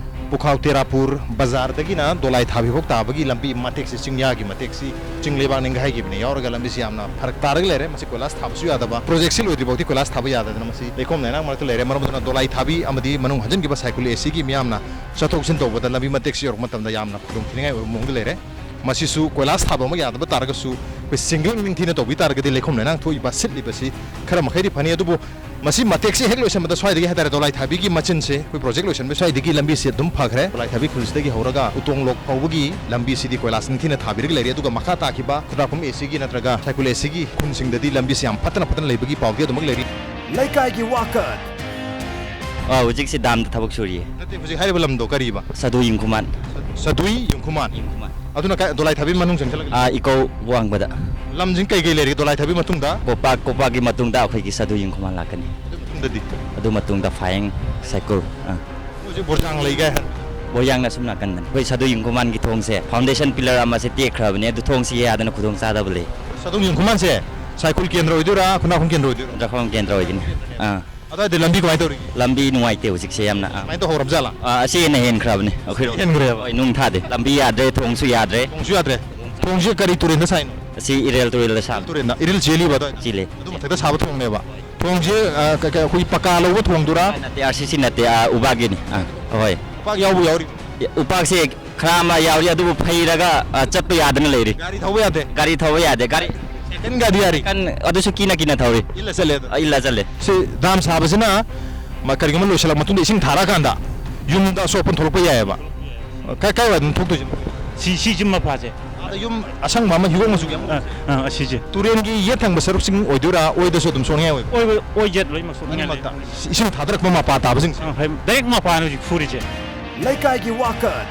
ꯄꯨꯈꯥꯎ ꯇꯦꯔꯥꯄꯨꯔ ꯕꯖꯥꯔꯗꯒꯤꯅ ꯗꯣꯂꯥꯏ ꯊꯥꯕꯤ ꯐꯥꯎ ꯇꯥꯕꯒꯤ ꯂꯝꯕꯤ ꯃꯇꯦꯛꯁꯦ, ꯆꯤꯡꯌꯥꯒꯤ ꯃꯇꯦꯛꯁꯤ ꯆꯤꯡ ꯂꯩꯕꯥꯛ ꯅꯤꯡꯒꯥꯏꯈꯤꯕꯅ ꯌꯥꯎꯔꯒ ꯂꯝꯕꯤꯁꯤ ꯌꯥꯝꯅ ꯐꯔꯛ ꯇꯥꯔꯒ ꯂꯩꯔꯦ꯫ ꯃꯁꯤ ꯀꯣꯏꯂꯥꯁ ꯊꯥꯕꯁꯨ ꯌꯥꯗꯕ, ꯄ꯭ꯔꯣꯖꯦꯛꯁꯤ ꯂꯣꯏꯗ꯭ꯔꯤ ꯐꯥꯎꯗꯤ ꯀꯣꯏꯂꯥꯁ ꯊꯥꯕ ꯌꯥꯗꯗꯅ ꯃꯁꯤ ꯂꯩꯈꯣꯝ ꯂꯩꯅꯥꯡ ꯃꯔꯛꯇ ꯂꯩꯔꯦ꯫ ꯃꯔꯝ ꯑꯗꯨꯅ ꯗꯣꯂꯥꯏ ꯊꯥꯕꯤ ꯑꯃꯗꯤ ꯃꯅꯨꯡ ꯍꯟꯖꯤꯟꯈꯤꯕ ꯁꯥꯏꯀꯨꯜ ꯑꯦꯁꯤꯒꯤ ꯃꯤꯌꯥꯝꯅ ꯆꯠꯊꯣꯛ ꯆꯠꯁꯤꯟ ꯇꯧꯕꯗ ꯂꯝꯕꯤ ꯃꯇꯦꯛꯁꯤ ꯌꯧꯔꯛꯄ ꯃꯇꯝꯗ ꯌꯥꯝꯅ ꯈꯨꯗꯣꯡ ꯊꯤꯅꯤꯡꯉꯥꯏ ꯑꯣꯏꯕ ꯃꯑꯣꯡꯗ ꯂꯩꯔꯦ꯫ ꯃꯁꯤꯁꯨ ꯀꯣꯏꯂꯥꯁ ꯊꯥꯕ ꯑꯃ ꯌꯥꯗꯕ ꯇꯥꯔꯒꯁꯨ, ꯑꯩꯈꯣꯏ ꯁꯤꯡꯒꯤꯡ ꯅꯤꯡꯊꯤꯅ ꯇꯧꯕꯤ ꯇꯥꯔꯒꯗꯤ ꯂꯩꯈꯣꯝ ꯂꯩꯅꯥꯡ ꯊꯣꯛꯏꯕ, ꯁꯤꯠꯂꯤꯕꯁꯤ ꯈꯔ ꯃꯈꯩꯗꯤ ꯐꯅꯤ꯫ ꯑꯗꯨꯕꯨ ꯃꯁꯤ ꯃꯇꯦꯛꯁꯤ ꯍꯦꯛ ꯂꯣꯏꯁꯤꯟꯕꯗ ꯁ꯭ꯋꯥꯏꯗꯒꯤ ꯍꯥꯏꯇꯥꯔꯦ, ꯗꯣꯂꯥꯏ ꯊꯥꯕꯤꯒꯤ ꯃꯆꯤꯟꯁꯦ, ꯑꯩꯈꯣꯏ ꯄ꯭ꯔꯣꯖꯦꯛ ꯂꯣꯏꯁꯤꯟꯕ ꯁ꯭ꯋꯥꯏꯗꯒꯤ ꯂꯝꯕꯤꯁꯤ ꯑꯗꯨꯝ ꯐꯈ꯭ꯔꯦ꯫ ꯗꯣꯂꯥꯏ ꯊꯥꯕꯤ ꯈꯨꯜꯁꯤꯗꯒꯤ ꯍꯧꯔꯒ ꯎꯇꯣꯡ ꯂꯣꯛ ꯐꯥꯎꯕꯒꯤ ꯂꯝꯕꯤꯁꯤꯗꯤ ꯀꯣꯏꯂꯥꯁ ꯅꯤꯡꯊꯤꯅ ꯊꯥꯕꯤꯔꯒ ꯂꯩꯔꯦ꯫ ꯑꯗꯨꯒ ꯃꯈꯥ ꯇꯥꯈꯤꯕ ꯈꯨꯟꯗ꯭ꯔꯥꯛꯄꯝ ꯑꯦꯁꯤꯒꯤ ꯅꯠꯇ꯭ꯔꯒ ꯁꯥꯏꯀꯨꯜ ꯑꯦꯁꯤꯒꯤ ꯈꯨꯟꯁꯤꯡꯗꯗꯤ ꯂꯝꯕꯤꯁꯤ ꯌꯥꯝ ꯐꯠꯇꯅ ꯐꯠꯇꯅ ꯂꯩꯕꯒꯤ ꯄꯥꯎꯗꯤ ꯑꯗꯨꯃꯛ ꯂꯩꯔꯤ꯫ ꯂꯩꯀꯥꯏꯒꯤ ꯋꯥꯀꯠ꯫ ꯑꯥ, ꯍꯧꯖꯤꯛꯁꯤ ꯗꯥꯝꯗ ꯊꯕꯛ ꯁꯨꯔꯤꯌꯦ꯫ ꯅꯠꯇꯦ, ꯍꯧꯖꯤꯛ ꯍꯥꯏꯔꯤꯕ ꯂꯝꯗꯣ ꯀꯔꯤꯕ? ꯁꯗꯨ ꯌꯨꯝꯈꯨꯃꯥꯟ꯫ ꯁꯗꯨꯏ ꯌꯨꯝꯈꯨꯃꯥꯟ꯫ ꯌꯨꯝꯈꯨꯃꯥꯟ꯫ ꯑꯗꯨꯅ ꯀꯥꯏ, ꯗꯣꯂꯥꯏ ꯊꯥꯕꯤ ꯃꯅꯨꯡ ꯆꯪꯁꯤꯜꯂꯒ? ꯑꯥ, ꯏꯀꯣ ꯋꯥꯡꯕꯗ꯫ ꯂꯝꯁꯤꯡ ꯀꯩ ꯀꯩ ꯂꯩꯔꯤꯒꯦ? ꯗꯣꯂꯥꯏ ꯊꯥꯕꯤ ꯃꯇꯨꯡꯗ? ꯀꯣꯄꯥꯛ, ꯀꯣꯄꯥꯛꯀꯤ ꯃꯇꯨꯡꯗ ꯑꯩꯈꯣꯏꯒꯤ ꯁꯥꯗꯨ ꯌꯦꯡꯈꯨꯃꯥꯟ ꯂꯥꯛꯀꯅꯤ꯫ ꯑꯗꯨ ꯃꯇꯨꯡꯗꯗꯤ? ꯑꯗꯨ ꯃꯇꯨꯡꯗ ꯐꯥꯌꯦꯡ, ꯁꯥꯏꯀꯨꯜ꯫ ꯑꯥ꯫ ꯍꯧꯖꯤꯛ ꯕꯣꯔꯖꯥꯡ ꯂꯩꯒꯦ ꯍꯥꯏꯔ? ꯕꯣꯔꯌꯥꯡꯅ ꯑꯁꯨꯝ ꯅꯥꯀꯟꯗꯅꯤ꯫ ꯑꯩꯈꯣꯏ ꯁꯥꯗꯨ ꯌꯦꯡꯈꯨꯃꯥꯟꯒꯤ ꯊꯣꯡꯁꯦ, ꯐꯥꯎꯟꯗꯦꯁꯟ ꯄꯤꯂꯔ ꯑꯃꯁꯦ ꯇꯦꯛꯈ꯭ꯔꯕꯅꯦ, ꯑꯗꯨ ꯊꯣꯡꯁꯤ ꯌꯥꯗꯅ ꯈꯨꯗꯣꯡ ꯆꯥꯗꯕ ꯂꯩ꯫ ꯁꯥꯗꯨ ꯌꯦꯡꯈꯨꯃꯥꯟꯁꯦ ꯁꯥꯏꯀꯨꯜ ꯀꯦꯟꯗ꯭ꯔ ꯑꯣꯏꯗꯣꯏꯔꯥ, ꯈꯨꯟꯗ꯭ꯔꯥꯛꯐꯝ ꯀꯦꯟꯗ꯭ꯔ ꯑꯣꯏꯗꯣꯏꯔꯥ? ꯈꯨꯟꯗ꯭ꯔꯥꯛꯐꯝ ꯀꯦꯟꯗ꯭ꯔ ꯑꯣꯏꯒꯅꯤ꯫ ꯑꯥ꯫ ꯑꯗꯨꯋꯥꯏꯗ ꯂꯝꯕꯤ ꯀꯃꯥꯏꯅ ꯇꯧꯔꯤꯒꯦ? ꯂꯝꯕꯤ ꯅꯨꯡꯉꯥꯏꯇꯦ ꯍꯧꯖꯤꯛꯁꯦ ꯌꯥꯝꯅ꯫ ꯑꯥ꯫ ꯀꯃꯥꯏꯅ ꯇꯧꯍꯧꯔꯕ ꯖꯥꯠꯂꯥ? ꯑꯥ, ꯑꯁꯤ ꯍꯦꯟꯅ ꯍꯦꯟꯈ꯭ꯔꯕꯅꯦ ꯑꯩꯈꯣꯏ꯫ ꯍꯦꯟꯈ꯭ꯔꯦꯕ? ꯍꯣꯏ, ꯅꯨꯡ ꯊꯥꯗꯦ꯫ ꯂꯝꯕꯤ ꯌꯥꯗ꯭ꯔꯦ, ꯊꯣꯡꯁꯨ ꯌꯥꯗ꯭ꯔꯦ꯫ ꯊꯣꯡꯁꯨ ꯌꯥꯗ꯭ꯔꯦ? ꯊꯣꯡꯁꯦ ꯀꯔꯤ ꯇꯨꯔꯦꯟꯗ ꯁꯥꯏꯅꯣ? ꯑꯁꯤ ꯏꯔꯦꯜ ꯇꯨꯔꯦꯜꯗ ꯁꯥꯕ꯫ ꯇꯨꯔꯦꯟꯗ? ꯏꯔꯤꯜ ꯆꯦꯜꯂꯤꯕ ꯑꯗꯨꯋꯥꯏꯗ? ꯆꯦꯜꯂꯤ꯫ ꯑꯗꯨ ꯃꯊꯛꯇ ꯁꯥꯕ ꯊꯣꯡꯅꯦꯕ? ꯊꯣꯡꯁꯦ, ꯑ, ꯀ-, ꯀ-, ꯑꯩꯈꯣꯏꯒꯤ ꯄꯀꯥ ꯂꯧꯕ ꯊꯣꯡꯗꯨꯔꯥ? ꯅꯠꯇꯦ, ꯑꯥꯔ ꯁꯤ ꯁꯤ ꯅꯠꯇꯦ, ꯑꯥ, ꯎꯕꯥꯛꯀꯤꯅꯤ꯫ ꯑꯥ, ꯍꯣꯏ꯫ ꯎꯄꯥꯛ ꯌꯥꯎꯕ ꯌꯥꯎꯔꯤ? ꯎꯄꯥꯛꯁꯦ ꯈꯔ ꯑꯃ ꯌꯥꯎꯔꯤ, ꯑꯗꯨꯕꯨ ꯐꯩꯔꯒ, ꯑ, ꯆꯠꯄ ꯌꯥꯗꯅ ꯂꯩꯔꯤ꯫ ꯒꯥꯔꯤ ꯊꯧꯕ ꯌꯥꯗꯦ? ꯒꯥꯔꯤ ꯊꯧꯕ ꯌꯥꯗꯦ꯫ ꯒꯥꯔꯤ ꯁꯦꯀꯟꯒꯗꯤ ꯌꯥꯔꯤ? ꯁꯦꯀꯟ ꯑꯗꯨꯁꯨ ꯀꯤꯅ ꯀꯤꯅ ꯊꯧꯔꯤ꯫ ꯏꯜꯂ ꯆꯠꯂꯦ ꯑꯗꯨꯝ? ꯑ, ꯏꯜꯂ ꯆꯠꯂꯦ꯫ ꯁꯤ ꯗꯥꯝ ꯁꯥꯕꯁꯤꯅ ꯃ-, ꯀꯔꯤꯒꯨꯝꯕ ꯂꯣꯏꯁꯤꯜꯂꯛ ꯃꯇꯨꯡꯗ ꯏꯁꯤꯡ ꯊꯥꯔꯛꯑꯀꯥꯟꯗ ꯌꯨꯝꯗ ꯑꯁꯣꯛ ꯑꯄꯟ ꯊꯣꯛꯂꯛꯄ ꯌꯥꯏꯑꯕ? ꯀꯥꯏ, ꯀꯥꯏ ꯋꯥꯏꯗꯅꯣ ꯊꯣꯛꯇꯣꯏꯁꯦ? ꯁꯤ, ꯁꯤ ꯌꯨꯝ ꯃꯄꯥꯁꯦ꯫ ꯑꯥꯗ ꯌꯨꯝ ꯑꯁꯪꯕ ꯑꯃ ꯍꯤꯒꯣꯛ ꯃꯆꯨꯒꯤ ꯑꯃ? ꯑ, ꯑ, ꯑꯁꯤꯁꯦ꯫ ꯇꯨꯔꯦꯟꯒꯤ ꯌꯦꯠ ꯊꯪꯕ ꯁꯔꯨꯛꯁꯤꯡ ꯑꯣꯏꯗꯣꯏꯔꯥ, ꯑꯣꯏꯗꯁꯨ ꯑꯗꯨꯝ ꯁꯣꯛꯅꯤꯡꯉꯥꯏ ꯑꯣꯏꯕ? ꯑꯣꯏꯕ, ꯑꯣꯏ ꯌꯦꯠ ꯂꯣꯏꯅꯃꯛ ꯁꯣꯛꯅꯤꯡꯉꯥꯏ ꯂꯩ꯫ ꯑꯅꯤꯃꯛꯇ? ꯏꯁꯤꯡ ꯊꯥꯗꯔꯛꯄ ꯃꯄꯥ ꯇꯥꯕꯁꯤꯡꯁꯦ? ꯑ, ꯍꯣꯏ, ꯗꯥꯏꯔꯦꯛ ꯃꯄꯥꯅ ꯍꯧꯖꯤꯛ ꯐꯨꯔꯤꯁꯦ꯫ ꯂꯩꯀꯥꯏꯒꯤ ꯋꯥꯀꯠ꯫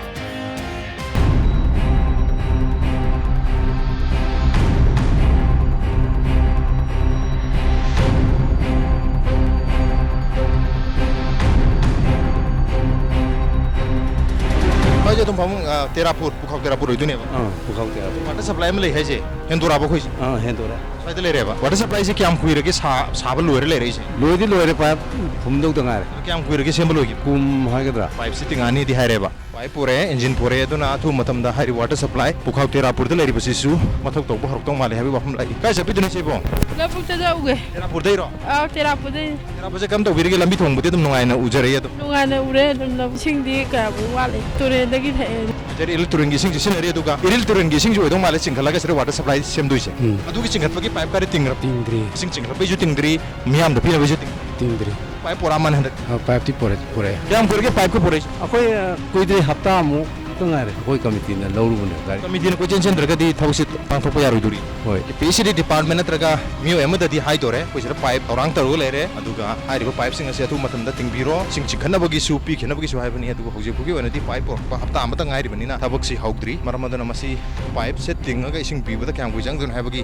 ꯍꯧꯖꯤꯛ ꯑꯗꯨꯝ ꯐꯃꯨꯡ, ꯑ, ꯇꯦꯔꯥꯄꯨꯔ, ꯄꯨꯈꯥꯎ ꯇꯦꯔꯥꯄꯨꯔ ꯑꯣꯏꯗꯣꯏꯅꯦꯕ꯫ ꯑꯥ, ꯄꯨꯈꯥꯎ ꯇꯦꯔꯥꯄꯨꯔ꯫ ꯋꯥꯇꯔ ꯁꯄ꯭ꯂꯥꯏ ꯑꯃ ꯂꯩ ꯍꯥꯏꯁꯦ, ꯍꯦꯟꯗꯣꯔꯛꯑꯕ ꯑꯩꯈꯣꯏꯁꯦ? ꯑꯥ, ꯍꯦꯟꯗꯣꯔꯛꯑꯦ꯫ ꯁ꯭ꯋꯥꯏꯗ ꯂꯩꯔꯦꯕ꯫ ꯋꯥꯇꯔ ꯁꯄ꯭ꯂꯥꯏꯁꯦ ꯀꯌꯥꯝ ꯀꯨꯏꯔꯒꯦ ꯁꯥ-, ꯁꯥꯕ ꯂꯣꯏꯔ ꯂꯩꯔꯛꯏꯁꯦ? ꯂꯣꯏꯗꯤ ꯂꯣꯏꯔꯦ, ꯄꯥꯏꯞ ꯐꯨꯝꯗꯧꯗ ꯉꯥꯏꯔꯦ꯫ ꯀꯌꯥꯝ ꯀꯨꯏꯔꯒꯦ ꯁꯦꯝꯕ ꯂꯣꯏꯈꯤꯕ? ꯀꯨꯝ ꯍꯥꯏꯒꯗ꯭ꯔꯥ? ꯄꯥꯏꯞꯁꯦ ꯇꯤꯡꯉꯛꯑꯅꯤꯗꯤ ꯍꯥꯏꯔꯦꯕ꯫ ꯄꯥꯏꯞ ꯄꯨꯔꯛꯑꯦ, ꯏꯟꯖꯤꯟ ꯄꯨꯔꯛꯑꯦ, ꯑꯗꯨꯅ ꯑꯊꯨꯕ ꯃꯇꯝꯗ ꯍꯥꯏꯔꯤꯕ ꯋꯥꯇꯔ ꯁꯄ꯭ꯂꯥꯏ ꯄꯨꯈꯥꯎ ꯇꯦꯔꯥꯄꯨꯔꯗ ꯂꯩꯔꯤꯕꯁꯤꯁꯨ ꯃꯊꯧ ꯇꯧꯕ ꯍꯧꯔꯛꯇꯧ ꯃꯥꯜꯂꯦ ꯍꯥꯏꯕꯒꯤ ꯋꯥꯐꯝ ꯂꯥꯛꯏ꯫ ꯀꯥꯏ ꯆꯠꯄꯤꯗꯣꯏꯅꯣ ꯁꯤꯕꯣ? ꯂꯧꯕꯨꯛꯇ ꯆꯠꯂꯨꯒꯦ꯫ ꯇꯦꯔꯥꯄꯨꯔꯗꯩꯔꯣ? ꯑꯥꯎ, ꯇꯦꯔꯥꯄꯨꯔꯗꯩ꯫ ꯇꯦꯔꯥꯄꯨꯔꯁꯦ ꯀꯔꯝ ꯇꯧꯕꯤꯔꯤꯒꯦ? ꯂꯝꯕꯤ ꯊꯣꯡꯕꯗꯤ ꯑꯗꯨꯝ ꯅꯨꯡꯉꯥꯏꯅ ꯎꯖꯔꯛꯏ ꯑꯗꯨꯝ? ꯅꯨꯡꯉꯥꯏꯅ ꯎꯔꯦ ꯑꯗꯨꯝ꯫ ꯂꯧ ꯏꯁꯤꯡꯗꯤ ꯀꯌꯥꯕꯨ ꯋꯥꯠꯂꯤ, ꯇꯨꯔꯦꯟꯗꯒꯤ ꯊꯛꯑꯦ꯫ ꯁꯤꯗ ꯏꯔꯤꯜ ꯇꯨꯔꯦꯜꯒꯤ ꯏꯁꯤꯡꯁꯤ ꯁꯤꯖꯤꯟꯅꯔꯤ, ꯑꯗꯨꯒ ꯏꯔꯤꯜ ꯇꯨꯔꯦꯜꯒꯤ ꯏꯁꯤꯡꯁꯤ ꯑꯣꯏꯗꯧ ꯃꯥꯜꯂꯦ ꯆꯤꯡꯈꯠꯂꯒ ꯁꯤꯗ ꯋꯥꯇꯔ ꯁꯄ꯭ꯂꯥꯏ ꯁꯦꯝꯗꯣꯏꯁꯦ꯫ ꯎꯝ꯫ ꯑꯗꯨꯒꯤ ꯆꯤꯡꯈꯠꯄꯒꯤ ꯄꯥꯏꯞ ꯀꯥꯗꯤ ꯇꯤꯡꯈ꯭ꯔꯕ? ꯇꯤꯡꯗ꯭ꯔꯤ꯫ ꯏꯁꯤꯡ ꯆꯤꯡꯈꯠꯂꯛꯄꯩꯁꯨ ꯇꯤꯡꯗ꯭ꯔꯤ, ꯃꯤꯌꯥꯝꯗ ꯄꯤꯅꯕꯩꯁꯨ ꯇꯤꯡ- ꯇꯤꯡꯗ꯭ꯔꯤ꯫ ꯄꯥꯏꯞ ꯄꯨꯔꯛꯑꯃꯅꯤ ꯍꯟꯗꯛ꯫ ꯑ, ꯄꯥꯏꯞꯇꯤ ꯄꯨꯔꯛ-, ꯄꯨꯔꯛꯑꯦ꯫ ꯀꯌꯥꯝ ꯀꯨꯏꯔꯒꯦ ꯄꯥꯏꯞꯀ ꯄꯨꯔꯛꯏꯁꯦ? ꯑꯩꯈꯣꯏ, ꯑ, ꯀꯨꯏꯗ꯭ꯔꯤ, ꯍꯞꯇꯥꯃꯨꯛ꯫ ꯉꯥꯏꯔꯦ, ꯑꯩꯈꯣꯏ ꯀꯃꯤꯇꯤꯅ ꯂꯧꯔꯨꯕꯅꯦ ꯒꯥꯔꯤ꯫ ꯀꯃꯤꯇꯤꯅ ꯀꯣꯏꯆꯦꯟ ꯆꯦꯟꯗ꯭ꯔꯒꯗꯤ ꯊꯕꯛꯁꯤ ꯄꯥꯡꯊꯣꯛꯄ ꯌꯥꯔꯣꯏꯗꯣꯔꯤ꯫ ꯍꯣꯏ꯫ ꯄꯤ ꯑꯩꯆ ꯏ ꯗꯤ ꯗꯤꯄꯥꯔꯠꯃꯦꯟ ꯅꯠꯇ꯭ꯔꯒ ꯃꯤꯑꯣꯏ ꯑꯃꯗꯗꯤ ꯍꯥꯏꯗꯣꯔꯦ, ꯑꯩꯈꯣꯏ ꯁꯤꯗ ꯄꯥꯏꯞ ꯊꯧꯔꯥꯡ ꯇꯧꯔꯒ ꯂꯩꯔꯦ, ꯑꯗꯨꯒ ꯍꯥꯏꯔꯤꯕ ꯄꯥꯏꯞꯁꯤꯡ ꯑꯁꯤ ꯑꯊꯨꯕ ꯃꯇꯝꯗ ꯇꯤꯡꯕꯤꯔꯣ, ꯏꯁꯤꯡ ꯆꯤꯡꯈꯠꯅꯕꯒꯤꯁꯨ, ꯄꯤꯈꯤꯅꯕꯒꯤꯁꯨ ꯍꯥꯏꯕꯅꯤ꯫ ꯑꯗꯨꯕꯨ ꯍꯧꯖꯤꯛ ꯐꯥꯎꯒꯤ ꯑꯣꯏꯅꯗꯤ ꯄꯥꯏꯞ ꯄꯨꯔꯛꯄ ꯍꯞꯇꯥ ꯑꯃꯇ ꯉꯥꯏꯔꯤꯕꯅꯤꯅ ꯊꯕꯛꯁꯤ ꯍꯧꯗ꯭ꯔꯤ꯫ ꯃꯔꯝ ꯑꯗꯨꯅ ꯃꯁꯤ ꯄꯥꯏꯞꯁꯦ ꯇꯤꯡꯉꯒ ꯏꯁꯤꯡ ꯄꯤꯕꯗ ꯀꯌꯥꯝ ꯀꯨꯏ ꯆꯪꯗꯣꯏꯅꯣ ꯍꯥꯏꯕꯒꯤ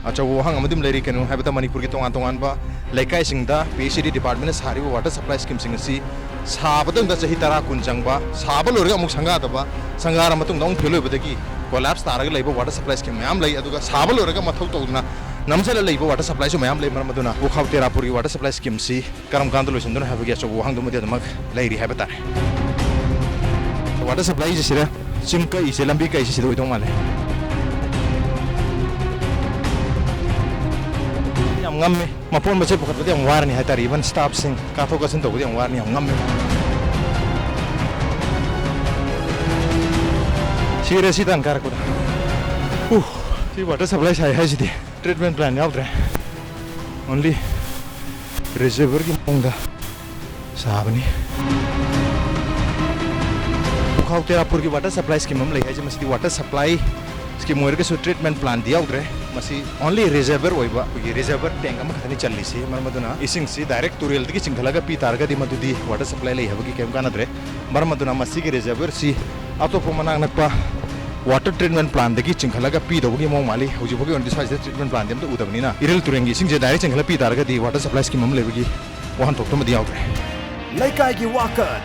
ꯑꯆꯧꯕ ꯋꯥꯍꯪ ꯑꯃꯗꯤ ꯑꯗꯨꯝ ꯂꯩꯔꯤ꯫ ꯀꯩꯅꯣ ꯍꯥꯏꯕꯗ ꯃꯅꯤꯄꯨꯔꯒꯤ ꯇꯣꯉꯥꯟ ꯇꯣꯉꯥꯟꯕ ꯂꯩꯀꯥꯏꯁꯤꯡꯗ ꯄꯤ ꯑꯩꯆ ꯏ ꯗꯤ ꯗꯤꯄꯥꯔꯠꯃꯦꯟꯅ ꯁꯥꯔꯤꯕ ꯋꯥꯇꯔ ꯁꯄ꯭ꯂꯥꯏ ꯁ꯭ꯀꯤꯝꯁꯤꯡ ꯑꯁꯤ ꯁꯥꯕꯗꯪꯗ ꯆꯍꯤ ꯇꯔꯥ ꯀꯨꯟ ꯆꯪꯕ, ꯁꯥꯕ ꯂꯣꯏꯔꯒ ꯑꯃꯨꯛ ꯁꯪꯒꯥꯗꯕ, ꯁꯪꯒꯥꯔ ꯃꯇꯨꯡꯗ ꯑꯃꯨꯛ ꯐꯦꯜ ꯑꯣꯏꯕꯗꯒꯤ ꯀꯣꯂꯥꯞꯁ ꯇꯥꯔꯒ ꯂꯩꯕ ꯋꯥꯇꯔ ꯁꯄ꯭ꯂꯥꯏ ꯁ꯭ꯀꯤꯝ ꯃꯌꯥꯝ ꯂꯩ꯫ ꯑꯗꯨꯒ ꯁꯥꯕ ꯂꯣꯏꯔꯒ ꯃꯊꯧ ꯇꯧꯗꯅ ꯅꯝꯁꯤꯜꯂ ꯂꯩꯕ ꯋꯥꯇꯔ ꯁꯄ꯭ꯂꯥꯏꯁꯨ ꯃꯌꯥꯝ ꯂꯩ꯫ ꯃꯔꯝ ꯑꯗꯨꯅ ꯄꯨꯈꯥꯎ ꯇꯦꯔꯥꯄꯨꯔꯒꯤ ꯋꯥꯇꯔ ꯁꯄ꯭ꯂꯥꯏ ꯁ꯭ꯀꯤꯝꯁꯤ ꯀꯔꯝ ꯀꯥꯟꯗ ꯂꯣꯏꯁꯤꯟꯗꯣꯏꯅꯣ ꯍꯥꯏꯕꯒꯤ ꯑꯆꯧꯕ ꯋꯥꯍꯪꯗꯨꯃꯗꯤ ꯑꯗꯨꯃꯛ ꯂꯩꯔꯤ ꯍꯥꯏꯕ ꯇꯥꯔꯦ꯫ ꯋꯥꯇꯔ ꯁꯄ꯭ꯂꯥꯏꯁꯦ ꯁꯤꯗ ꯆꯤꯡ ꯀꯛꯏꯁꯦ, ꯂꯝꯕꯤ ꯀꯛꯏꯁꯦ ꯁꯤꯗ ꯑꯣꯏꯗꯧ ꯃꯥꯜꯂꯦ꯫ ꯌꯥꯝ ꯉꯝꯃꯦ꯫ ꯃꯄꯣꯠ ꯃꯆꯩ ꯄꯨꯈꯠꯄꯗꯤ ꯌꯥꯝ ꯋꯥꯔꯅꯤ ꯍꯥꯏꯇꯥꯔꯦ, even staffꯁꯤꯡ ꯀꯥꯊꯣꯛ ꯀꯥꯁꯤꯟ ꯇꯧꯕꯗꯤ ꯌꯥꯝ ꯋꯥꯔꯅꯤ, ꯌꯥꯝ ꯉꯝꯃꯦ꯫ ꯁꯤꯔꯦ ꯁꯤ ꯇꯥꯟ ꯀꯥꯔꯛꯄꯗ꯫ ꯎ, ꯁꯤ ꯋꯥꯇꯔ ꯁꯄ꯭ꯂꯥꯏ ꯁꯥꯏ ꯍꯥꯏꯁꯤꯗꯤ treatment plant ꯌꯥꯎꯗ꯭ꯔꯦ, only reservoirꯒꯤ ꯃꯑꯣꯡꯗ ꯁꯥꯕꯅꯤ꯫ ꯄꯨꯈꯥꯎ ꯇꯦꯔꯥꯄꯨꯔꯒꯤ ꯋꯥꯇꯔ ꯁꯄ꯭ꯂꯥꯏ ꯁ꯭ꯀꯤꯝ ꯑꯃ ꯂꯩ ꯍꯥꯏꯁꯦ, ꯃꯁꯤꯗꯤ ꯋꯥꯇꯔ ꯁꯄ꯭ꯂꯥꯏ ꯁ꯭ꯀꯤꯝ ꯑꯣꯏꯔꯒꯁꯨ treatment plantꯗꯤ ꯌꯥꯎꯗ꯭ꯔꯦ꯫ ꯃꯁꯤ only reservoir ꯑꯣꯏꯕ ꯑꯩꯈꯣꯏꯒꯤ reservoir tank ꯑꯃꯈꯛꯇꯅꯤ ꯆꯜꯂꯤꯁꯤ꯫ ꯃꯔꯝ ꯑꯗꯨꯅ ꯏꯁꯤꯡꯁꯤ direct ꯇꯨꯔꯦꯜꯗꯒꯤ ꯆꯤꯡꯈꯠꯂꯒ ꯄꯤ ꯇꯥꯔꯒꯗꯤ ꯃꯗꯨꯗꯤ ꯋꯥꯇꯔ ꯁꯄ꯭ꯂꯥꯏ ꯂꯩ ꯍꯥꯏꯕꯒꯤ ꯀꯔꯤꯝ ꯀꯥꯟꯅꯗ꯭ꯔꯦ꯫ ꯃꯔꯝ ꯑꯗꯨꯅ ꯃꯁꯤꯒꯤ reservoirꯁꯤ ꯑꯇꯣꯞꯄ ꯃꯅꯥꯛ ꯅꯛꯄ water treatment plantꯗꯒꯤ ꯆꯤꯡꯈꯠꯂꯒ ꯄꯤꯗꯧꯕꯒꯤ ꯃꯑꯣꯡ ꯃꯥꯜꯂꯤ꯫ ꯍꯧꯖꯤꯛ ꯐꯥꯎꯒꯤ ꯑꯣꯏꯅꯗꯤ ꯁ꯭ꯋꯥꯏꯁꯤꯗ treatment plantꯗꯤ ꯑꯝꯇ ꯎꯗꯕꯅꯤꯅ, ꯏꯔꯤꯜ ꯇꯨꯔꯦꯜꯒꯤ ꯏꯁꯤꯡꯁꯦ direct ꯆꯤꯡꯈꯠꯂ ꯄꯤ ꯇꯥꯔꯒꯗꯤ ꯋꯥꯇꯔ ꯁꯄ꯭ꯂꯥꯏ ꯁ꯭ꯀꯤꯝ ꯑꯃ ꯂꯩꯕꯒꯤ ꯋꯥꯍꯟꯊꯣꯛꯇꯨꯃꯗꯤ ꯌꯥꯎꯗ꯭ꯔꯦ꯫ ꯂꯩꯀꯥꯏꯒꯤ ꯋꯥꯀꯠ꯫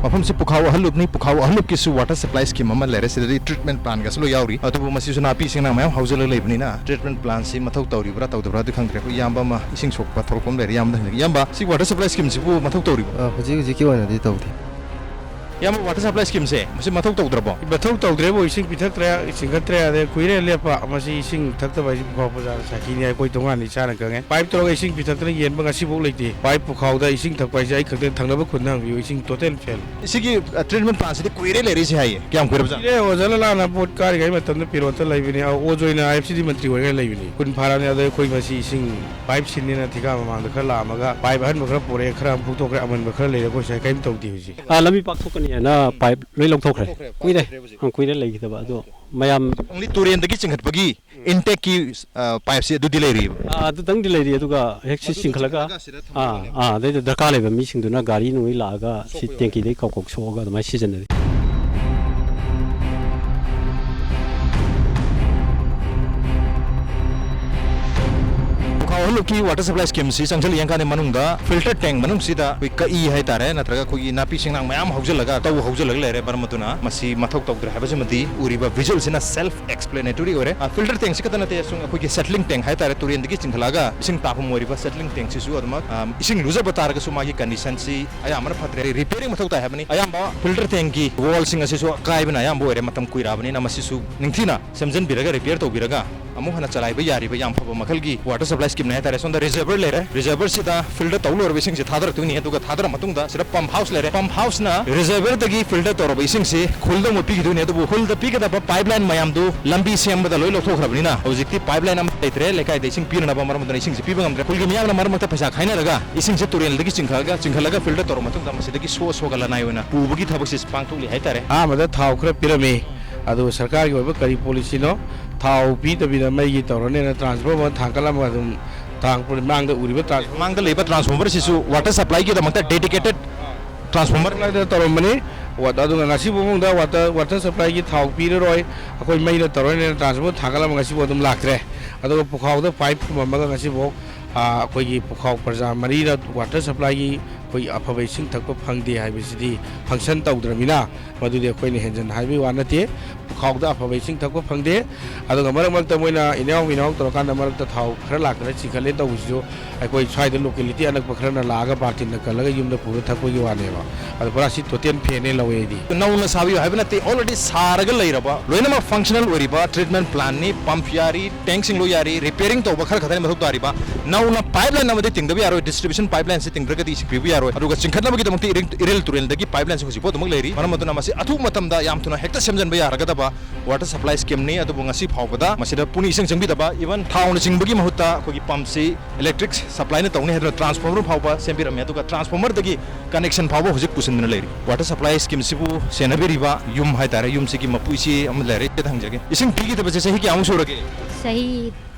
ꯃꯐꯝꯁꯤ ꯄꯨꯈꯥꯎ ꯑꯍꯜꯂꯨꯞꯅꯤ꯫ ꯄꯨꯈꯥꯎ ꯑꯍꯜꯂꯨꯞꯀꯤꯁꯨ ꯋꯥꯇꯔ ꯁꯄ꯭ꯂꯥꯏ ꯁ꯭ꯀꯤꯝ ꯑꯃ ꯂꯩꯔꯦ꯫ ꯁꯤꯗꯗꯤ ꯇ꯭ꯔꯤꯠꯃꯦꯟ ꯄ꯭ꯂꯥꯟꯒꯁꯨ ꯂꯣꯏ ꯌꯥꯎꯔꯤ꯫ ꯑꯗꯨꯕꯨ ꯃꯁꯤꯁꯨ ꯅꯥꯄꯤ ꯁꯤꯡꯅꯥ ꯃꯌꯥꯝ ꯍꯧꯖꯤꯜꯂꯒ ꯂꯩꯕꯅꯤꯅ ꯇ꯭ꯔꯤꯠꯃꯦꯟ ꯄ꯭ꯂꯥꯟꯁꯤ ꯃꯊꯧ ꯇꯧꯔꯤꯕ꯭ꯔꯥ ꯇꯧꯗꯕ꯭ꯔꯥꯗꯤ ꯈꯪꯗ꯭ꯔꯦ꯫ ꯑꯩꯈꯣꯏ ꯏꯌꯥꯝꯕ ꯑꯃ ꯏꯁꯤꯡ ꯁꯣꯛꯄ ꯊꯣꯛꯂꯛꯄ ꯑꯃ ꯂꯩꯔꯦ꯫ ꯏꯌꯥꯝꯕꯗ ꯍꯪꯖꯒꯦ꯫ ꯏꯌꯥꯝꯕ, ꯁꯤ ꯋꯥꯇꯔ ꯁꯄ꯭ꯂꯥꯏ ꯁ꯭ꯀꯤꯝꯁꯤꯕꯨ ꯃꯊꯧ ꯇꯧꯔꯤꯕ꯭ꯔꯥ? ꯑ, ꯍꯧꯖꯤꯛ ꯍꯧꯖꯤꯛꯀꯤ ꯑꯣꯏꯅꯗꯤ ꯇꯧꯗꯦ꯫ ꯏꯌꯥꯝꯕ, water supply schemeꯁꯦ ꯃꯁꯤ ꯃꯊꯧ ꯇꯧꯗ꯭ꯔꯕꯣ? ꯃꯊꯧ ꯇꯧꯗ꯭ꯔꯦꯕꯨ, ꯏꯁꯤꯡ ꯄꯤꯊꯛꯇ꯭ꯔꯦ, ꯆꯤꯡꯈꯠꯇ꯭ꯔꯦ, ꯑꯗꯩ ꯀꯨꯏꯔꯦ ꯂꯦꯞꯄ꯫ ꯃꯁꯤ ꯏꯁꯤꯡ ꯊꯛꯇꯕ ꯍꯥꯏꯁꯤ ꯄꯨꯈꯥꯎ ꯄꯨꯖꯥꯗ ꯁꯥꯈꯤꯅꯤ꯫ ꯑꯩꯈꯣꯏ ꯇꯣꯉꯥꯟꯅ ꯏꯁꯥꯅ ꯈꯪꯉꯦ꯫ Pipe ꯇꯧꯔꯒ ꯏꯁꯤꯡ ꯄꯤꯊꯛꯇꯅ ꯌꯦꯟꯕ ꯉꯁꯤꯐꯥꯎ ꯂꯩꯇꯦ꯫ Pipe ꯄꯨꯈꯥꯎꯗ ꯏꯁꯤꯡ ꯊꯛꯄ ꯍꯥꯏꯁꯦ ꯑꯩ ꯈꯛꯇ, ꯊꯪꯅꯕ ꯈꯨꯟꯗ ꯍꯪꯕꯤꯌꯨ, ꯏꯁꯤꯡ total fail꯫ ꯁꯤꯒꯤ, ꯑ, treatment plantꯁꯤꯗꯤ ꯀꯨꯏꯔꯦ ꯂꯩꯔꯛꯏꯁꯦ ꯍꯥꯏꯌꯦ꯫ ꯀꯌꯥꯝ ꯀꯨꯏꯔꯕꯖꯥꯠꯅꯣ? ꯀꯨꯏꯔꯦ, ꯑꯣꯖꯥ ꯂꯂꯥꯅ ꯄꯣꯠ ꯀꯥꯔꯤꯉꯩ ꯃꯇꯝꯗ ꯄꯤꯔꯣꯠꯇ ꯂꯩꯕꯅꯤ, ꯑ, ꯑꯣꯖ ꯑꯣꯏꯅ IFCD ꯃꯟꯇ꯭ꯔꯤ ꯑꯣꯏꯔꯤꯉꯩ ꯂꯩꯕꯅꯤ꯫ ꯀꯨꯟ ꯐꯥꯔꯕꯅꯤ꯫ ꯑꯗ ꯑꯩꯈꯣꯏ ꯉꯁꯤ ꯏꯁꯤꯡ pipe ꯁꯤꯟꯅꯤꯅ ꯊꯤꯀꯥ ꯃꯃꯥꯡꯗ ꯈꯔ ꯂꯥꯛꯑꯝꯃꯒ pipe ꯑꯍꯟꯕ ꯈꯔ ꯄꯨꯔꯛꯑꯦ, ꯈꯔ ꯑꯃ ꯐꯨꯛꯇꯣꯛꯈ꯭ꯔꯦ, ꯑꯃꯟꯕ ꯈꯔ ꯂꯩꯔꯦ꯫ ꯑꯩꯈꯣꯏ ꯁ꯭ꯋꯥꯏ ꯀꯔꯤꯝ ꯇꯧꯗꯦ ꯍꯧꯖꯤꯛ꯫ ꯑꯥ, ꯂꯝꯕꯤ ꯄꯥꯛꯊꯣꯛꯀꯅꯤ ꯍꯥꯏꯅ pipe ꯂꯣꯏ ꯂꯧꯊꯣꯛꯈ꯭ꯔꯦ꯫ ꯀꯨꯏꯔꯦ꯫ ꯑ, ꯀꯨꯏꯔꯦ ꯂꯩꯈꯤꯗꯕ꯫ ꯑꯗꯣ ꯃꯌꯥꯝ only ꯇꯨꯔꯦꯟꯗꯒꯤ ꯆꯤꯡꯈꯠꯄꯒꯤ intakeꯀꯤ, ꯑ, pipeꯁꯤ ꯑꯗꯨꯗꯤ ꯂꯩꯔꯤꯕ? ꯑꯥ, ꯑꯗꯨꯇꯪꯗꯤ ꯂꯩꯔꯤ꯫ ꯑꯗꯨꯒ ꯍꯦꯛ ꯁꯤ ꯃꯗꯨꯗ ꯆꯤꯡꯈꯠꯂꯒ, ꯆꯤꯡꯈꯠꯂꯒ ꯁꯤꯗ ꯑꯥ, ꯊꯝꯕꯅꯦꯕ꯫ ꯑꯥ, ꯑꯗꯩꯗ ꯗꯔꯀꯥꯔ ꯂꯩꯕ ꯃꯤꯁꯤꯡꯗꯨꯅ ꯒꯥꯔꯤ ꯅꯨꯡꯂꯤ ꯂꯥꯛꯑꯒ ꯁꯤ ꯁꯣꯛꯄ ꯌꯥꯎꯔꯦ꯫ ꯇꯦꯡꯀꯤꯗꯒꯤ ꯀꯧꯀꯧ ꯁꯣꯛꯑꯒ ꯑꯗꯨꯃꯥꯏꯅ ꯁꯤꯖꯤꯟꯅꯔꯤ꯫ ꯄꯨꯈꯥꯎ ꯍꯜꯂꯨꯛꯀꯤ water supply schemeꯁꯤ ꯆꯪꯁꯤꯜꯂꯛꯑꯀꯥꯟꯗ ꯃꯅꯨꯡꯗ filter tank ꯃꯅꯨꯡꯁꯤꯗ ꯑꯩꯈꯣꯏ ꯀꯛꯏ ꯍꯥꯏꯇꯥꯔꯦ, ꯅꯠꯇ꯭ꯔꯒ ꯑꯩꯈꯣꯏꯒꯤ ꯅꯥꯄꯤ ꯁꯤꯡꯅꯥꯡ ꯃꯌꯥꯝ ꯍꯧꯖꯤꯜꯂꯒ, ꯇꯧ ꯍꯧꯖꯤꯜꯂꯒ ꯂꯩꯔꯦ꯫ ꯃꯔꯝ ꯑꯗꯨꯅ ꯃꯁꯤ ꯃꯊꯧ ꯇꯧꯗ꯭ꯔꯦ ꯍꯥꯏꯕꯁꯤꯃꯗꯤ ꯎꯔꯤꯕ visualꯁꯤꯅ self explanatory ꯑꯣꯏꯔꯦ꯫ ꯑ, filter tankꯁꯤ ꯈꯛꯇ ꯅꯠꯇꯦ, ꯁꯨꯝ ꯑꯩꯈꯣꯏꯒꯤ settling tank ꯍꯥꯏꯇꯥꯔꯦ, ꯇꯨꯔꯦꯟꯗꯒꯤ ꯆꯤꯡꯈꯠꯂꯛꯑꯒ ꯏꯁꯤꯡ ꯇꯥꯐꯝ ꯑꯣꯏꯔꯤꯕ settling tankꯁꯤꯁꯨ ꯑꯗꯨꯃꯛ, ꯑ, ꯏꯁꯤꯡ ꯂꯨꯖꯕ ꯇꯥꯔꯒꯁꯨ ꯃꯥꯒꯤ conditionꯁꯤ ꯑꯌꯥꯝꯕꯅ ꯐꯠꯇ꯭ꯔꯦ꯫ Repairing ꯃꯊꯧ ꯇꯥꯏ ꯍꯥꯏꯕꯅꯤ꯫ ꯑꯌꯥꯝꯕ filter tankꯀꯤ wallꯁꯤꯡ ꯑꯁꯤꯁꯨ ꯑꯀꯥꯏꯕꯅ ꯑꯌꯥꯝꯕ ꯑꯣꯏꯔꯦ꯫ ꯃꯇꯝ ꯀꯨꯏꯔꯛꯑꯕꯅꯤꯅ ꯃꯁꯤꯁꯨ ꯅꯤꯡꯊꯤꯅ ꯁꯦꯝꯖꯤꯟꯕꯤꯔꯒ, repair ꯇꯧꯕꯤꯔꯒ, ꯑꯃꯨꯛ ꯍꯟꯅ ꯆꯂꯥꯏꯕ ꯌꯥꯔꯤꯕ ꯌꯥꯝ ꯐꯕ ꯃꯈꯜꯒꯤ water supply schemeꯅꯦ ꯍꯥꯏꯇꯥꯔꯦ꯫ ꯁꯣꯝꯗ reservoir ꯂꯩꯔꯦ, reservoirꯁꯤꯗ filter ꯇꯧ ꯂꯣꯏꯔꯕ ꯏꯁꯤꯡꯁꯦ ꯊꯥꯗꯔꯛꯇꯣꯏꯅꯤ꯫ ꯑꯗꯨꯒ ꯊꯥꯗꯔ ꯃꯇꯨꯡꯗ ꯁꯤꯗ pump house ꯂꯩꯔꯦ, pump houseꯅ reservoirꯗꯒꯤ filter ꯇꯧꯔꯕ ꯏꯁꯤꯡꯁꯤ ꯈꯨꯜꯗ ꯑꯃꯨꯛ ꯄꯤꯈꯤꯗꯣꯏꯅꯤ꯫ ꯑꯗꯨꯕꯨ ꯈꯨꯜꯗ ꯄꯤꯒꯗꯕ pipeline ꯃꯌꯥꯝꯗꯨ ꯂꯝꯕꯤ ꯁꯦꯝꯕꯗ ꯂꯣꯏ ꯂꯧꯊꯣꯛꯈ꯭ꯔꯕꯅꯤꯅ ꯍꯧꯖꯤꯛꯇꯤ pipeline ꯑꯃ ꯂꯩꯇ꯭ꯔꯦ꯫ ꯂꯩꯀꯥꯏꯗ ꯏꯁꯤꯡ ꯄꯤꯅꯅꯕ, ꯃꯔꯝ ꯑꯗꯨꯅ ꯏꯁꯤꯡꯁꯤ ꯄꯤꯕ ꯉꯝꯗ꯭ꯔꯦ꯫ ꯈꯨꯜꯒꯤ ꯃꯤꯌꯥꯝꯅ ꯃꯔꯛ ꯃꯔꯛꯇ ꯄꯩꯁꯥ ꯈꯥꯏꯅꯔꯒ ꯏꯁꯤꯡꯁꯦ ꯇꯨꯔꯦꯜꯗꯒꯤ ꯆꯤꯡꯈꯠꯂꯒ, ꯆꯤꯡꯈꯠꯂꯒ filter ꯇꯧꯔꯕ ꯃꯇꯨꯡꯗ ꯃꯁꯤꯗꯒꯤ ꯁꯣ ꯁꯣꯒ ꯂꯅꯥꯏ ꯑꯣꯏꯅ ꯄꯨꯕꯒꯤ ꯊꯕꯛꯁꯤ ꯄꯥꯡꯊꯣꯛꯂꯤ ꯍꯥꯏꯇꯥꯔꯦ꯫ ꯑꯍꯥꯟꯕꯗ ꯊꯥꯎ ꯈꯔ ꯄꯤꯔꯝꯃꯤ꯫ ꯑꯗꯨ ꯁꯔꯀꯥꯔꯒꯤ ꯑꯣꯏꯕ ꯀꯔꯤ policyꯅꯣ? ꯊꯥꯎ ꯄꯤꯗꯕꯤꯗ ꯃꯩꯒꯤ ꯇꯧꯔꯅꯦꯅ transformer ꯊꯥꯡꯒꯠꯂꯝꯃꯒ ꯑꯗꯨꯝ ꯊꯥꯡ-, ꯃꯥꯡꯗ ꯎꯔꯤꯕ transformer ꯃꯥꯡꯗ ꯂꯩꯕ transformerꯁꯤꯁꯨ water supplyꯒꯤꯗꯃꯛꯇ dedicated transformer ꯂꯩꯗꯅ ꯇꯧꯔꯝꯕꯅꯤ꯫ ꯋꯥ-, ꯑꯗꯨꯒ ꯉꯁꯤꯐꯥꯎ ꯃꯅꯨꯡꯗ water, water supplyꯒꯤ ꯊꯥꯎ ꯄꯤꯔꯔꯣꯏ, ꯑꯩꯈꯣꯏ ꯃꯩꯅ ꯇꯧꯔꯅꯦꯅ transformer ꯊꯥꯡꯒꯠꯂꯝꯃꯒ ꯉꯁꯤꯐꯥꯎ ꯑꯗꯨꯝ ꯂꯥꯛꯇ꯭ꯔꯦ꯫ ꯑꯗꯨꯒ ꯄꯨꯈꯥꯎꯗ pipe ꯐꯨꯝꯃꯝꯃꯒ ꯉꯁꯤꯐꯥꯎ, ꯑꯥ, ꯑꯩꯈꯣꯏꯒꯤ ꯄꯨꯈꯥꯎ ꯄ꯭ꯔꯖꯥ ꯃꯔꯤꯗ water supplyꯒꯤ ꯑꯩꯈꯣꯏ ꯑꯐꯕ ꯏꯁꯤꯡ ꯊꯛꯄ ꯐꯪꯗꯦ ꯍꯥꯏꯕꯁꯤꯗꯤ ꯐꯪꯁꯟ ꯇꯧꯗ꯭ꯔꯕꯅꯤꯅ, ꯃꯗꯨꯗꯤ ꯑꯩꯈꯣꯏꯅ ꯍꯦꯟꯖꯟꯅ ꯍꯥꯏꯕꯒꯤ ꯋꯥ ꯅꯠꯇꯦ꯫ ꯄꯨꯈꯥꯎꯗ ꯑꯐꯕ ꯏꯁꯤꯡ ꯊꯛꯄ ꯐꯪꯗꯦ꯫ ꯑꯗꯨꯒ ꯃꯔꯛ ꯃꯔꯛꯇ ꯃꯣꯏꯅ ꯏꯅꯥꯎ ꯏꯅꯥꯎ ꯇꯧꯔꯀꯥꯟꯗ ꯃꯔꯛꯇ ꯊꯥꯎ ꯈꯔ ꯂꯥꯛꯇꯅ ꯆꯤꯡꯈꯠꯂꯦ ꯇꯧꯕꯁꯤꯁꯨ ꯑꯩꯈꯣꯏ ꯁ꯭ꯋꯥꯏꯗ ꯂꯣꯀꯦꯂꯤꯇꯤ ꯑꯅꯛꯄ ꯈꯔꯅ ꯂꯥꯛꯑꯒ ꯕꯥꯔꯇꯤꯟꯗ ꯀꯜꯂꯒ ꯌꯨꯝꯗ ꯄꯨꯔ ꯊꯛꯄꯒꯤ ꯋꯥꯅꯦꯕ꯫ ꯑꯗꯣ ꯄꯨꯔꯥ ꯁꯤ ꯇꯣꯇꯦꯜ ꯐꯦꯟꯅꯦ ꯂꯧꯋꯦ ꯑꯩꯗꯤ꯫ ꯅꯧꯅ ꯁꯥꯕꯤꯌꯨ ꯍꯥꯏꯕ ꯅꯠꯇꯦ, already ꯁꯥꯔꯒ ꯂꯩꯔꯕ, ꯂꯣꯏꯅꯃꯛ ꯐꯪꯁꯅꯦꯜ ꯑꯣꯏꯔꯤꯕ ꯇ꯭ꯔꯤꯠꯃꯦꯟ ꯄ꯭ꯂꯥꯟꯅꯤ꯫ ꯄꯝꯞ ꯌꯥꯔꯤ, ꯇꯦꯡꯁꯤꯡ ꯂꯣꯏ ꯌꯥꯔꯤ, ꯔꯤꯄꯦꯌꯔꯤꯡ ꯇꯧꯕ ꯈꯔ ꯈꯛꯇꯅꯤ ꯃꯊꯧ ꯇꯥꯔꯤꯕ꯫ ꯅꯧꯅ ꯄꯥꯏꯞ ꯂꯥꯏꯟ ꯑꯃꯗꯤ ꯇꯤꯡꯗꯕ ꯌꯥꯔꯣꯏ, ꯗꯤꯁꯇ꯭ꯔꯤꯕ꯭ꯌꯨꯁꯟ ꯄꯥꯏꯞ ꯂꯥꯏꯟꯁꯤ ꯇꯤꯡꯗ꯭ꯔꯒꯗꯤ ꯏꯁꯤꯡ ꯄꯤꯕ ꯌꯥꯔꯣꯏ꯫ ꯑꯗꯨꯒ ꯆꯤꯡꯈꯠꯅꯕꯒꯤꯗꯃꯛꯇ ꯏꯔꯤꯜ, ꯏꯔꯤꯜ ꯇꯨꯔꯦꯜꯗꯒꯤ ꯄꯥꯏꯞ ꯂꯥꯏꯟꯁꯤ ꯍꯧꯖꯤꯛꯐꯥꯎ ꯑꯗꯨꯃꯛ ꯂꯩꯔꯤ꯫ ꯃꯔꯝ ꯑꯗꯨꯅ ꯃꯁꯤ ꯑꯊꯨꯕ ꯃꯇꯝꯗ ꯌꯥꯝ ꯊꯨꯅ ꯍꯦꯛꯇ ꯁꯦꯝꯖꯤꯟꯕ ꯌꯥꯔꯒꯗꯕ ꯋꯥꯇꯔ ꯁꯄ꯭ꯂꯥꯏ ꯁ꯭ꯀꯤꯝꯅꯤ꯫ ꯑꯗꯨꯕꯨ ꯉꯁꯤ ꯐꯥꯎꯕꯗ ꯃꯁꯤꯗ ꯄꯨꯛꯅꯤꯡ ꯏꯆꯪ ꯆꯪꯕꯤꯗꯕ, ꯏꯚꯟ ꯊꯥꯎꯅ ꯆꯤꯡꯕꯒꯤ ꯃꯍꯨꯠꯇ ꯑꯩꯈꯣꯏꯒꯤ ꯄꯝꯞꯁꯤ ꯏꯂꯦꯛꯇ꯭ꯔꯤꯛ ꯁꯄ꯭ꯂꯥꯏꯅ ꯇꯧꯅꯤ ꯍꯥꯏꯗꯨꯅ ꯇ꯭ꯔꯥꯟꯁꯐꯣꯔꯃꯔ ꯐꯥꯎꯕ ꯁꯦꯝꯕꯤꯔꯝꯃꯦ꯫ ꯑꯗꯨꯒ ꯇ꯭ꯔꯥꯟꯁꯐꯣꯔꯃꯔꯗꯒꯤ ꯀꯅꯦꯛꯁꯟ ꯐꯥꯎꯕ ꯍꯧꯖꯤꯛ ꯄꯨꯁꯤꯟꯗꯨꯅ ꯂꯩꯔꯤ꯫ ꯋꯥꯇꯔ ꯁꯄ꯭ꯂꯥꯏ ꯁ꯭ꯀꯤꯝꯁꯤꯕꯨ ꯁꯦꯟꯅꯕꯤꯔꯤꯕ ꯌꯨꯝ ꯍꯥꯏꯇꯥꯔꯦ, ꯌꯨꯝꯁꯤꯒꯤ ꯃꯄꯨ ꯏꯆꯦ ꯑꯃ ꯂꯩꯔꯦ, ꯏꯆꯦꯗ ꯍꯪꯖꯒꯦ꯫ ꯏꯁꯤꯡ ꯄꯤꯈꯤꯗꯕꯁꯦ ꯆꯍꯤ ꯀꯌꯥꯃꯨꯛ ꯁꯨꯔꯒꯦ? ꯆꯍꯤ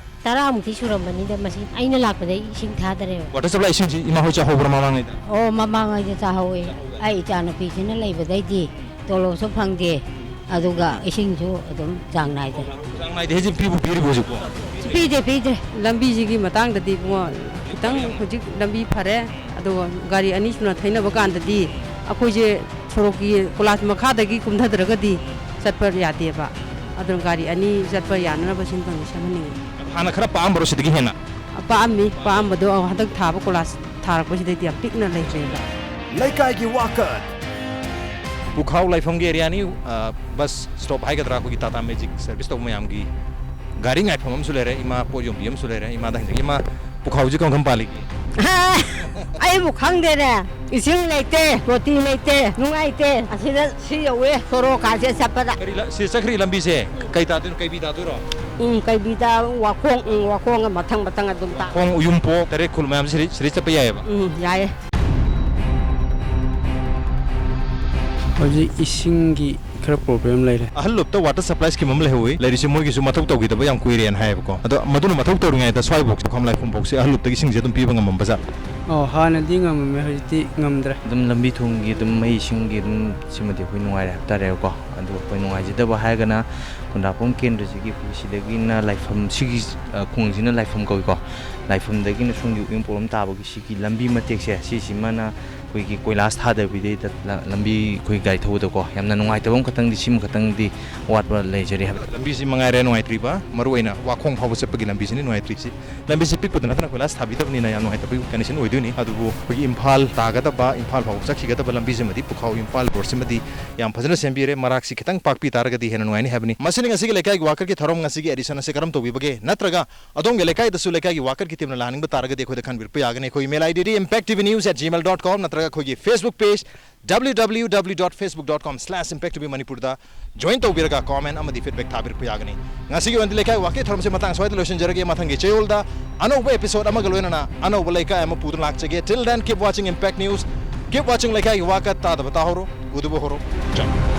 ꯇꯔꯥꯃꯨꯛꯇꯤ ꯁꯨꯔꯝꯃꯅꯤꯗ꯫ ꯃꯁꯤ ꯑꯩꯅ ꯂꯥꯛꯄꯗꯩ ꯏꯁꯤꯡ ꯊꯥꯗꯔꯦꯕ꯫ ꯋꯥꯇꯔ ꯁꯄ꯭ꯂꯥꯏ ꯏꯁꯤꯡꯁꯤ ꯏꯃꯥ ꯍꯣꯏ ꯆꯥꯍꯧꯕ꯭ꯔꯥ ꯃꯃꯥꯡꯉꯩꯗ? ꯑꯣ, ꯃꯃꯥꯡꯉꯩꯗ ꯆꯥꯍꯧꯋꯦ꯫ ꯑꯩ ꯏꯆꯥꯅꯨꯄꯤꯁꯤꯅ ꯂꯩꯕꯗꯩꯗꯤ ꯇꯣꯂꯣꯞꯁꯨ ꯐꯪꯗꯦ, ꯑꯗꯨꯒ ꯏꯁꯤꯡꯁꯨ ꯑꯗꯨꯝ ꯆꯥꯡ ꯅꯥꯏꯗꯦ꯫ ꯆꯥꯡ ꯅꯥꯏꯗꯦ ꯍꯥꯏꯁꯦ ꯄꯤꯕꯨ ꯄꯤꯔꯤꯕꯣ ꯍꯧꯖꯤꯛꯄꯣ? ꯄꯤꯗꯦ, ꯄꯤꯗꯦ꯫ ꯂꯝꯕꯤꯁꯤꯒꯤ ꯃꯇꯥꯡꯗꯗꯤ ꯏꯕꯨꯡꯉꯣ, ꯈꯤꯇꯪ ꯍꯧꯖꯤꯛ ꯂꯝꯕꯤ ꯐꯔꯦ, ꯑꯗꯨꯒ ꯒꯥꯔꯤ ꯑꯅꯤ ꯁꯨꯅ ꯊꯩꯅꯕ ꯀꯥꯟꯗꯗꯤ ꯑꯩꯈꯣꯏꯁꯦ ꯁꯣꯔꯣꯛꯀꯤ ꯀꯣꯂꯥꯁ ꯃꯈꯥꯗꯒꯤ ꯀꯨꯝꯊꯗ꯭ꯔꯒꯗꯤ ꯆꯠꯄ ꯌꯥꯗꯦꯕ꯫ ꯑꯗꯨꯅ ꯒꯥꯔꯤ ꯑꯅꯤ ꯆꯠꯄ ꯌꯥꯅꯅꯕ ꯁꯤꯟꯐꯝꯁꯦ ꯁꯦꯝꯍꯟꯅꯤꯡꯉꯤ꯫ ꯍꯥꯟꯅ ꯈꯔ ꯄꯥꯛꯑꯝꯕꯔꯣ ꯁꯤꯗꯒꯤ ꯍꯦꯟꯅ? ꯄꯥꯛꯑꯝꯃꯤ, ꯄꯥꯛꯑꯝꯕꯗꯣ ꯍꯟꯗꯛ ꯊꯥꯕ ꯀꯣꯂꯥꯁ ꯊꯥꯔꯛꯄꯁꯤꯗꯩꯗꯤ ꯌꯥꯝ ꯄꯤꯛꯅ ꯂꯩꯈ꯭ꯔꯦꯕ꯫ ꯂꯩꯀꯥꯏꯒꯤ ꯋꯥꯀꯠ꯫ ꯄꯨꯈꯥꯎ ꯂꯥꯏꯐꯝꯒꯤ ꯑꯦꯔꯤꯌꯥꯅꯤ, ꯑ, ꯕꯁ ꯁ꯭ꯇꯣꯞ ꯍꯥꯏꯒꯗ꯭ꯔꯥ, ꯑꯩꯈꯣꯏꯒꯤ ꯇꯥꯇꯥ ꯃꯦꯖꯤꯛ ꯁꯔꯚꯤꯁ ꯇꯧꯕ ꯃꯌꯥꯝꯒꯤ ꯒꯥꯔꯤ ꯉꯥꯏꯐꯝ ꯑꯃꯁꯨ ꯂꯩꯔꯦ, ꯏꯃꯥ ꯄꯣꯠ ꯌꯣꯟꯕꯤ ꯑꯃꯁꯨ ꯂꯩꯔꯦ꯫ ꯏꯃꯥꯗ ꯍꯪꯖꯒꯦ, ꯏꯃꯥ, ꯄꯨꯈꯥꯎꯁꯤ ꯀꯔꯝ ꯀꯔꯝ ꯄꯥꯜꯂꯤꯒꯦ? ꯑꯩꯕꯨ ꯈꯪꯗꯦꯅꯦ, ꯏꯁꯤꯡ ꯂꯩꯇꯦ, ꯇꯣꯇꯤ ꯂꯩꯇꯦ, ꯅꯨꯡꯉꯥꯏꯇꯦ꯫ ꯑꯁꯤꯗ ꯁꯤ ꯌꯧꯋꯦ, ꯁꯣꯔꯣꯛꯀꯥꯁꯦ ꯆꯠꯄꯗ꯫ ꯀꯔꯤ ꯂ-, ꯁꯤ ꯆꯠꯈ꯭ꯔꯤ ꯂꯝꯕꯤꯁꯦ ꯀꯩ ꯇꯥꯗꯣꯏꯅꯣ, ꯀꯩ ꯕꯤ ꯇꯥꯗꯣꯏꯔꯣ? ꯎꯝ, ꯀꯩꯕꯤꯗ ꯋꯥꯈꯣꯡ, ꯎꯝ, ꯋꯥꯈꯣꯡꯒ ꯃꯊꯪ ꯃꯊꯪ ꯑꯗꯨꯝ ꯇꯥ-, ꯈꯣꯡ ꯎꯌꯨꯝꯄꯣꯛ, ꯇꯔꯦꯠ ꯈꯨꯜ ꯃꯌꯥꯝꯁꯤ ꯁꯤꯗꯩ, ꯁꯤꯗꯩ ꯆꯠꯄ ꯌꯥꯏꯑꯕ꯫ ꯎꯝ, ꯌꯥꯏꯌꯦ꯫ ꯍꯧꯖꯤꯛ ꯏꯁꯤꯡꯒꯤ ꯈꯔ ꯄ꯭ꯔꯣꯕ꯭ꯂꯦꯝ ꯂꯩꯔꯦ꯫ ꯑꯍꯜ ꯂꯨꯞꯇ ꯋꯥꯇꯔ ꯁꯄ꯭ꯂꯥꯏ ꯁ꯭ꯀꯤꯝ ꯑꯃ ꯂꯩꯍꯧꯋꯤ꯫ ꯂꯩꯔꯤꯁꯦ ꯃꯣꯏꯒꯤꯁꯨ ꯃꯊꯧ ꯇꯧꯈꯤꯗꯕ ꯌꯥꯝ ꯀꯨꯏꯔꯦꯅ ꯍꯥꯏꯌꯦꯕꯀꯣ꯫ ꯑꯗꯣ ꯃꯗꯨꯅ ꯃꯊꯧ ꯇꯧꯔꯤꯉꯩꯗ ꯁ꯭ꯋꯥꯏꯐꯥꯎ ꯄꯨꯈꯝ ꯂꯥꯏꯐꯝꯐꯥꯎꯁꯦ ꯑꯍꯜ ꯂꯨꯞꯇꯒꯤ ꯏꯁꯤꯡꯁꯦ ꯑꯗꯨꯝ ꯄꯤꯕ ꯉꯝꯃꯝꯕ ꯖꯥꯠꯂ? ꯑꯣ, ꯍꯥꯟꯅꯗꯤ ꯉꯝꯃꯝꯃꯦ, ꯍꯧꯖꯤꯛꯇꯤ ꯉꯝꯗ꯭ꯔꯦ꯫ ꯑꯗꯨꯝ ꯂꯝꯕꯤ ꯊꯣꯡꯒꯤ ꯑꯗꯨꯝ ꯃꯩ ꯏꯁꯤꯡꯒꯤ ꯑꯗꯨꯝ ꯁꯤꯃꯗꯤ ꯑꯩꯈꯣꯏ ꯅꯨꯡꯉꯥꯏꯔꯦ ꯍꯥꯏꯕ ꯇꯥꯔꯦꯀꯣ꯫ ꯑꯗꯨ ꯑꯩꯈꯣꯏ ꯅꯨꯡꯉꯥꯏꯖꯗꯕ ꯍꯥꯏꯔꯒꯅ ꯈꯨꯟꯗ꯭ꯔꯥꯛꯄꯝ ꯀꯦꯟꯗ꯭ꯔꯁꯤꯒꯤ ꯑꯩꯈꯣꯏ ꯁꯤꯗꯒꯤꯅ ꯂꯥꯏꯐꯝ ꯁꯤꯒꯤ, ꯑ, ꯈꯨꯡꯒꯪꯁꯤꯅ ꯂꯥꯏꯐꯝ ꯀꯧꯏꯀꯣ꯫ ꯂꯥꯏꯐꯝꯗꯒꯤꯅ ꯁꯣꯝꯒꯤ ꯎꯌꯨꯝ ꯄꯣꯔꯣꯝ ꯇꯥꯕꯒꯤ ꯁꯤꯒꯤ ꯂꯝꯕꯤ ꯃꯇꯦꯛꯁꯦ ꯁꯤꯁꯤꯃꯅ ꯑꯩꯈꯣꯏꯒꯤ ꯀꯣꯏꯂꯥꯁ ꯊꯥꯗꯕꯤꯗꯩꯗ ꯂ-, ꯂꯝꯕꯤ ꯑꯩꯈꯣꯏ ꯒꯥꯔꯤ ꯊꯧꯕꯗꯀꯣ ꯌꯥꯝꯅ ꯅꯨꯡꯉꯥꯏꯇꯕ ꯑꯃꯈꯛꯇꯪꯗꯤ, ꯁꯤꯃꯈꯛꯇꯪꯗꯤ ꯑꯋꯥꯠꯄ ꯂꯩꯖꯔꯤ ꯍꯥꯏꯕ꯫ ꯂꯝꯕꯤꯁꯤ ꯃꯉꯥꯏꯔꯦ ꯅꯨꯡꯉꯥꯏꯇ꯭ꯔꯤꯕ, ꯃꯔꯨ ꯑꯣꯏꯅ ꯋꯥꯈꯣꯡ ꯐꯥꯎꯕ ꯆꯠꯄꯒꯤ ꯂꯝꯕꯤꯁꯤꯅꯤ ꯅꯨꯡꯉꯥꯏꯇ꯭ꯔꯤꯁꯤ꯫ ꯂꯝꯕꯤꯁꯤ ꯄꯤꯛꯄꯗ ꯅꯠꯇꯅ ꯀꯣꯏꯂꯥꯁ ꯊꯥꯕꯤꯗꯕꯅꯤꯅ ꯌꯥꯝ ꯅꯨꯡꯉꯥꯏꯇꯕꯒꯤ ꯀꯟꯗꯤꯁꯟ ꯑꯣꯏꯗꯣꯏꯅꯤ꯫ ꯑꯗꯨꯕꯨ ꯑꯩꯈꯣꯏꯒꯤ ꯏꯝꯐꯥꯜ ꯇꯥꯒꯗꯕ, ꯏꯝꯐꯥꯜ ꯐꯥꯎꯕ ꯆꯠꯈꯤꯒꯗꯕ ꯂꯝꯕꯤꯁꯤꯃꯗꯤ, ꯄꯨꯈꯥꯎ ꯏꯝꯐꯥꯜ ꯔꯣꯗꯁꯤꯃꯗꯤ ꯌꯥꯝ ꯐꯖꯅ ꯁꯦꯝꯕꯤꯔꯦ꯫ ꯃꯔꯥꯛꯁꯤ ꯈꯤꯇꯪ ꯄꯥꯛꯄꯤ ꯇꯥꯔꯒꯗꯤ ꯍꯦꯟꯅ ꯅꯨꯡꯉꯥꯏꯅꯤ ꯍꯥꯏꯕꯅꯤ꯫ ꯃꯁꯤꯅꯤ ꯉꯁꯤꯒꯤ ꯂꯩꯀꯥꯏꯒꯤ ꯋꯥꯀꯔꯒꯤ ꯊꯧꯔꯝ, ꯉꯁꯤꯒꯤ ꯑꯦꯗꯤꯁꯟ ꯑꯁꯤ ꯀꯔꯝ ꯇꯧꯕꯤꯕꯒꯦ? ꯅꯠꯇ꯭ꯔꯒ ꯑꯗꯣꯝꯒꯤ ꯂꯩꯀꯥꯏꯗꯁꯨ ꯂꯩꯀꯥꯏꯒꯤ ꯋꯥꯀꯔꯒꯤ ꯇꯤꯝꯅ ꯂꯥꯛꯍꯟꯅꯤꯡꯕ ꯇꯥꯔꯒꯗꯤ ꯑꯩꯈꯣꯏꯗ ꯈꯟꯕꯤꯔꯛꯄ ꯌꯥꯒꯅꯤ꯫ ꯑꯩꯈꯣꯏ email I ꯗꯤꯗꯤ impact T V news at gmail dot com ꯅꯠꯇ꯭ꯔꯒ ꯑꯩꯈꯣꯏꯒꯤ Facebook page W W W dot facebook dot com slash impact T V Manipur ꯗ join ꯇꯧꯕꯤꯔꯒ comment ꯑꯃꯗꯤ feedback ꯊꯥꯕꯤꯔꯛꯄ ꯌꯥꯒꯅꯤ꯫ ꯉꯁꯤꯒꯤ ꯑꯣꯏꯅꯗꯤ ꯂꯩꯀꯥꯏ ꯋꯥꯀꯔꯒꯤ ꯊꯧꯔꯝꯁꯦ ꯃꯇꯥꯡ ꯁ꯭ꯋꯥꯏꯗ ꯂꯣꯏꯁꯤꯟꯖꯔꯒꯦ꯫ ꯃꯊꯪꯒꯤ ꯆꯌꯣꯜꯗ ꯑꯅꯧꯕ episode ꯑꯃꯒ ꯂꯣꯏꯅꯅ ꯑꯅꯧꯕ ꯂꯩꯀꯥꯏ ꯑꯃ ꯄꯨꯗꯨꯅ ꯂꯥꯛꯆꯒꯦ꯫ Till then, keep watching Impact News, keep watching ꯂꯩꯀꯥꯏꯒꯤ ꯋꯥꯀꯔ꯫ ꯇꯥꯗꯕ ꯇꯥꯍꯧꯔꯣ, ꯎꯗꯕ ꯍꯧꯔꯣ꯫ ꯆꯥꯎ꯫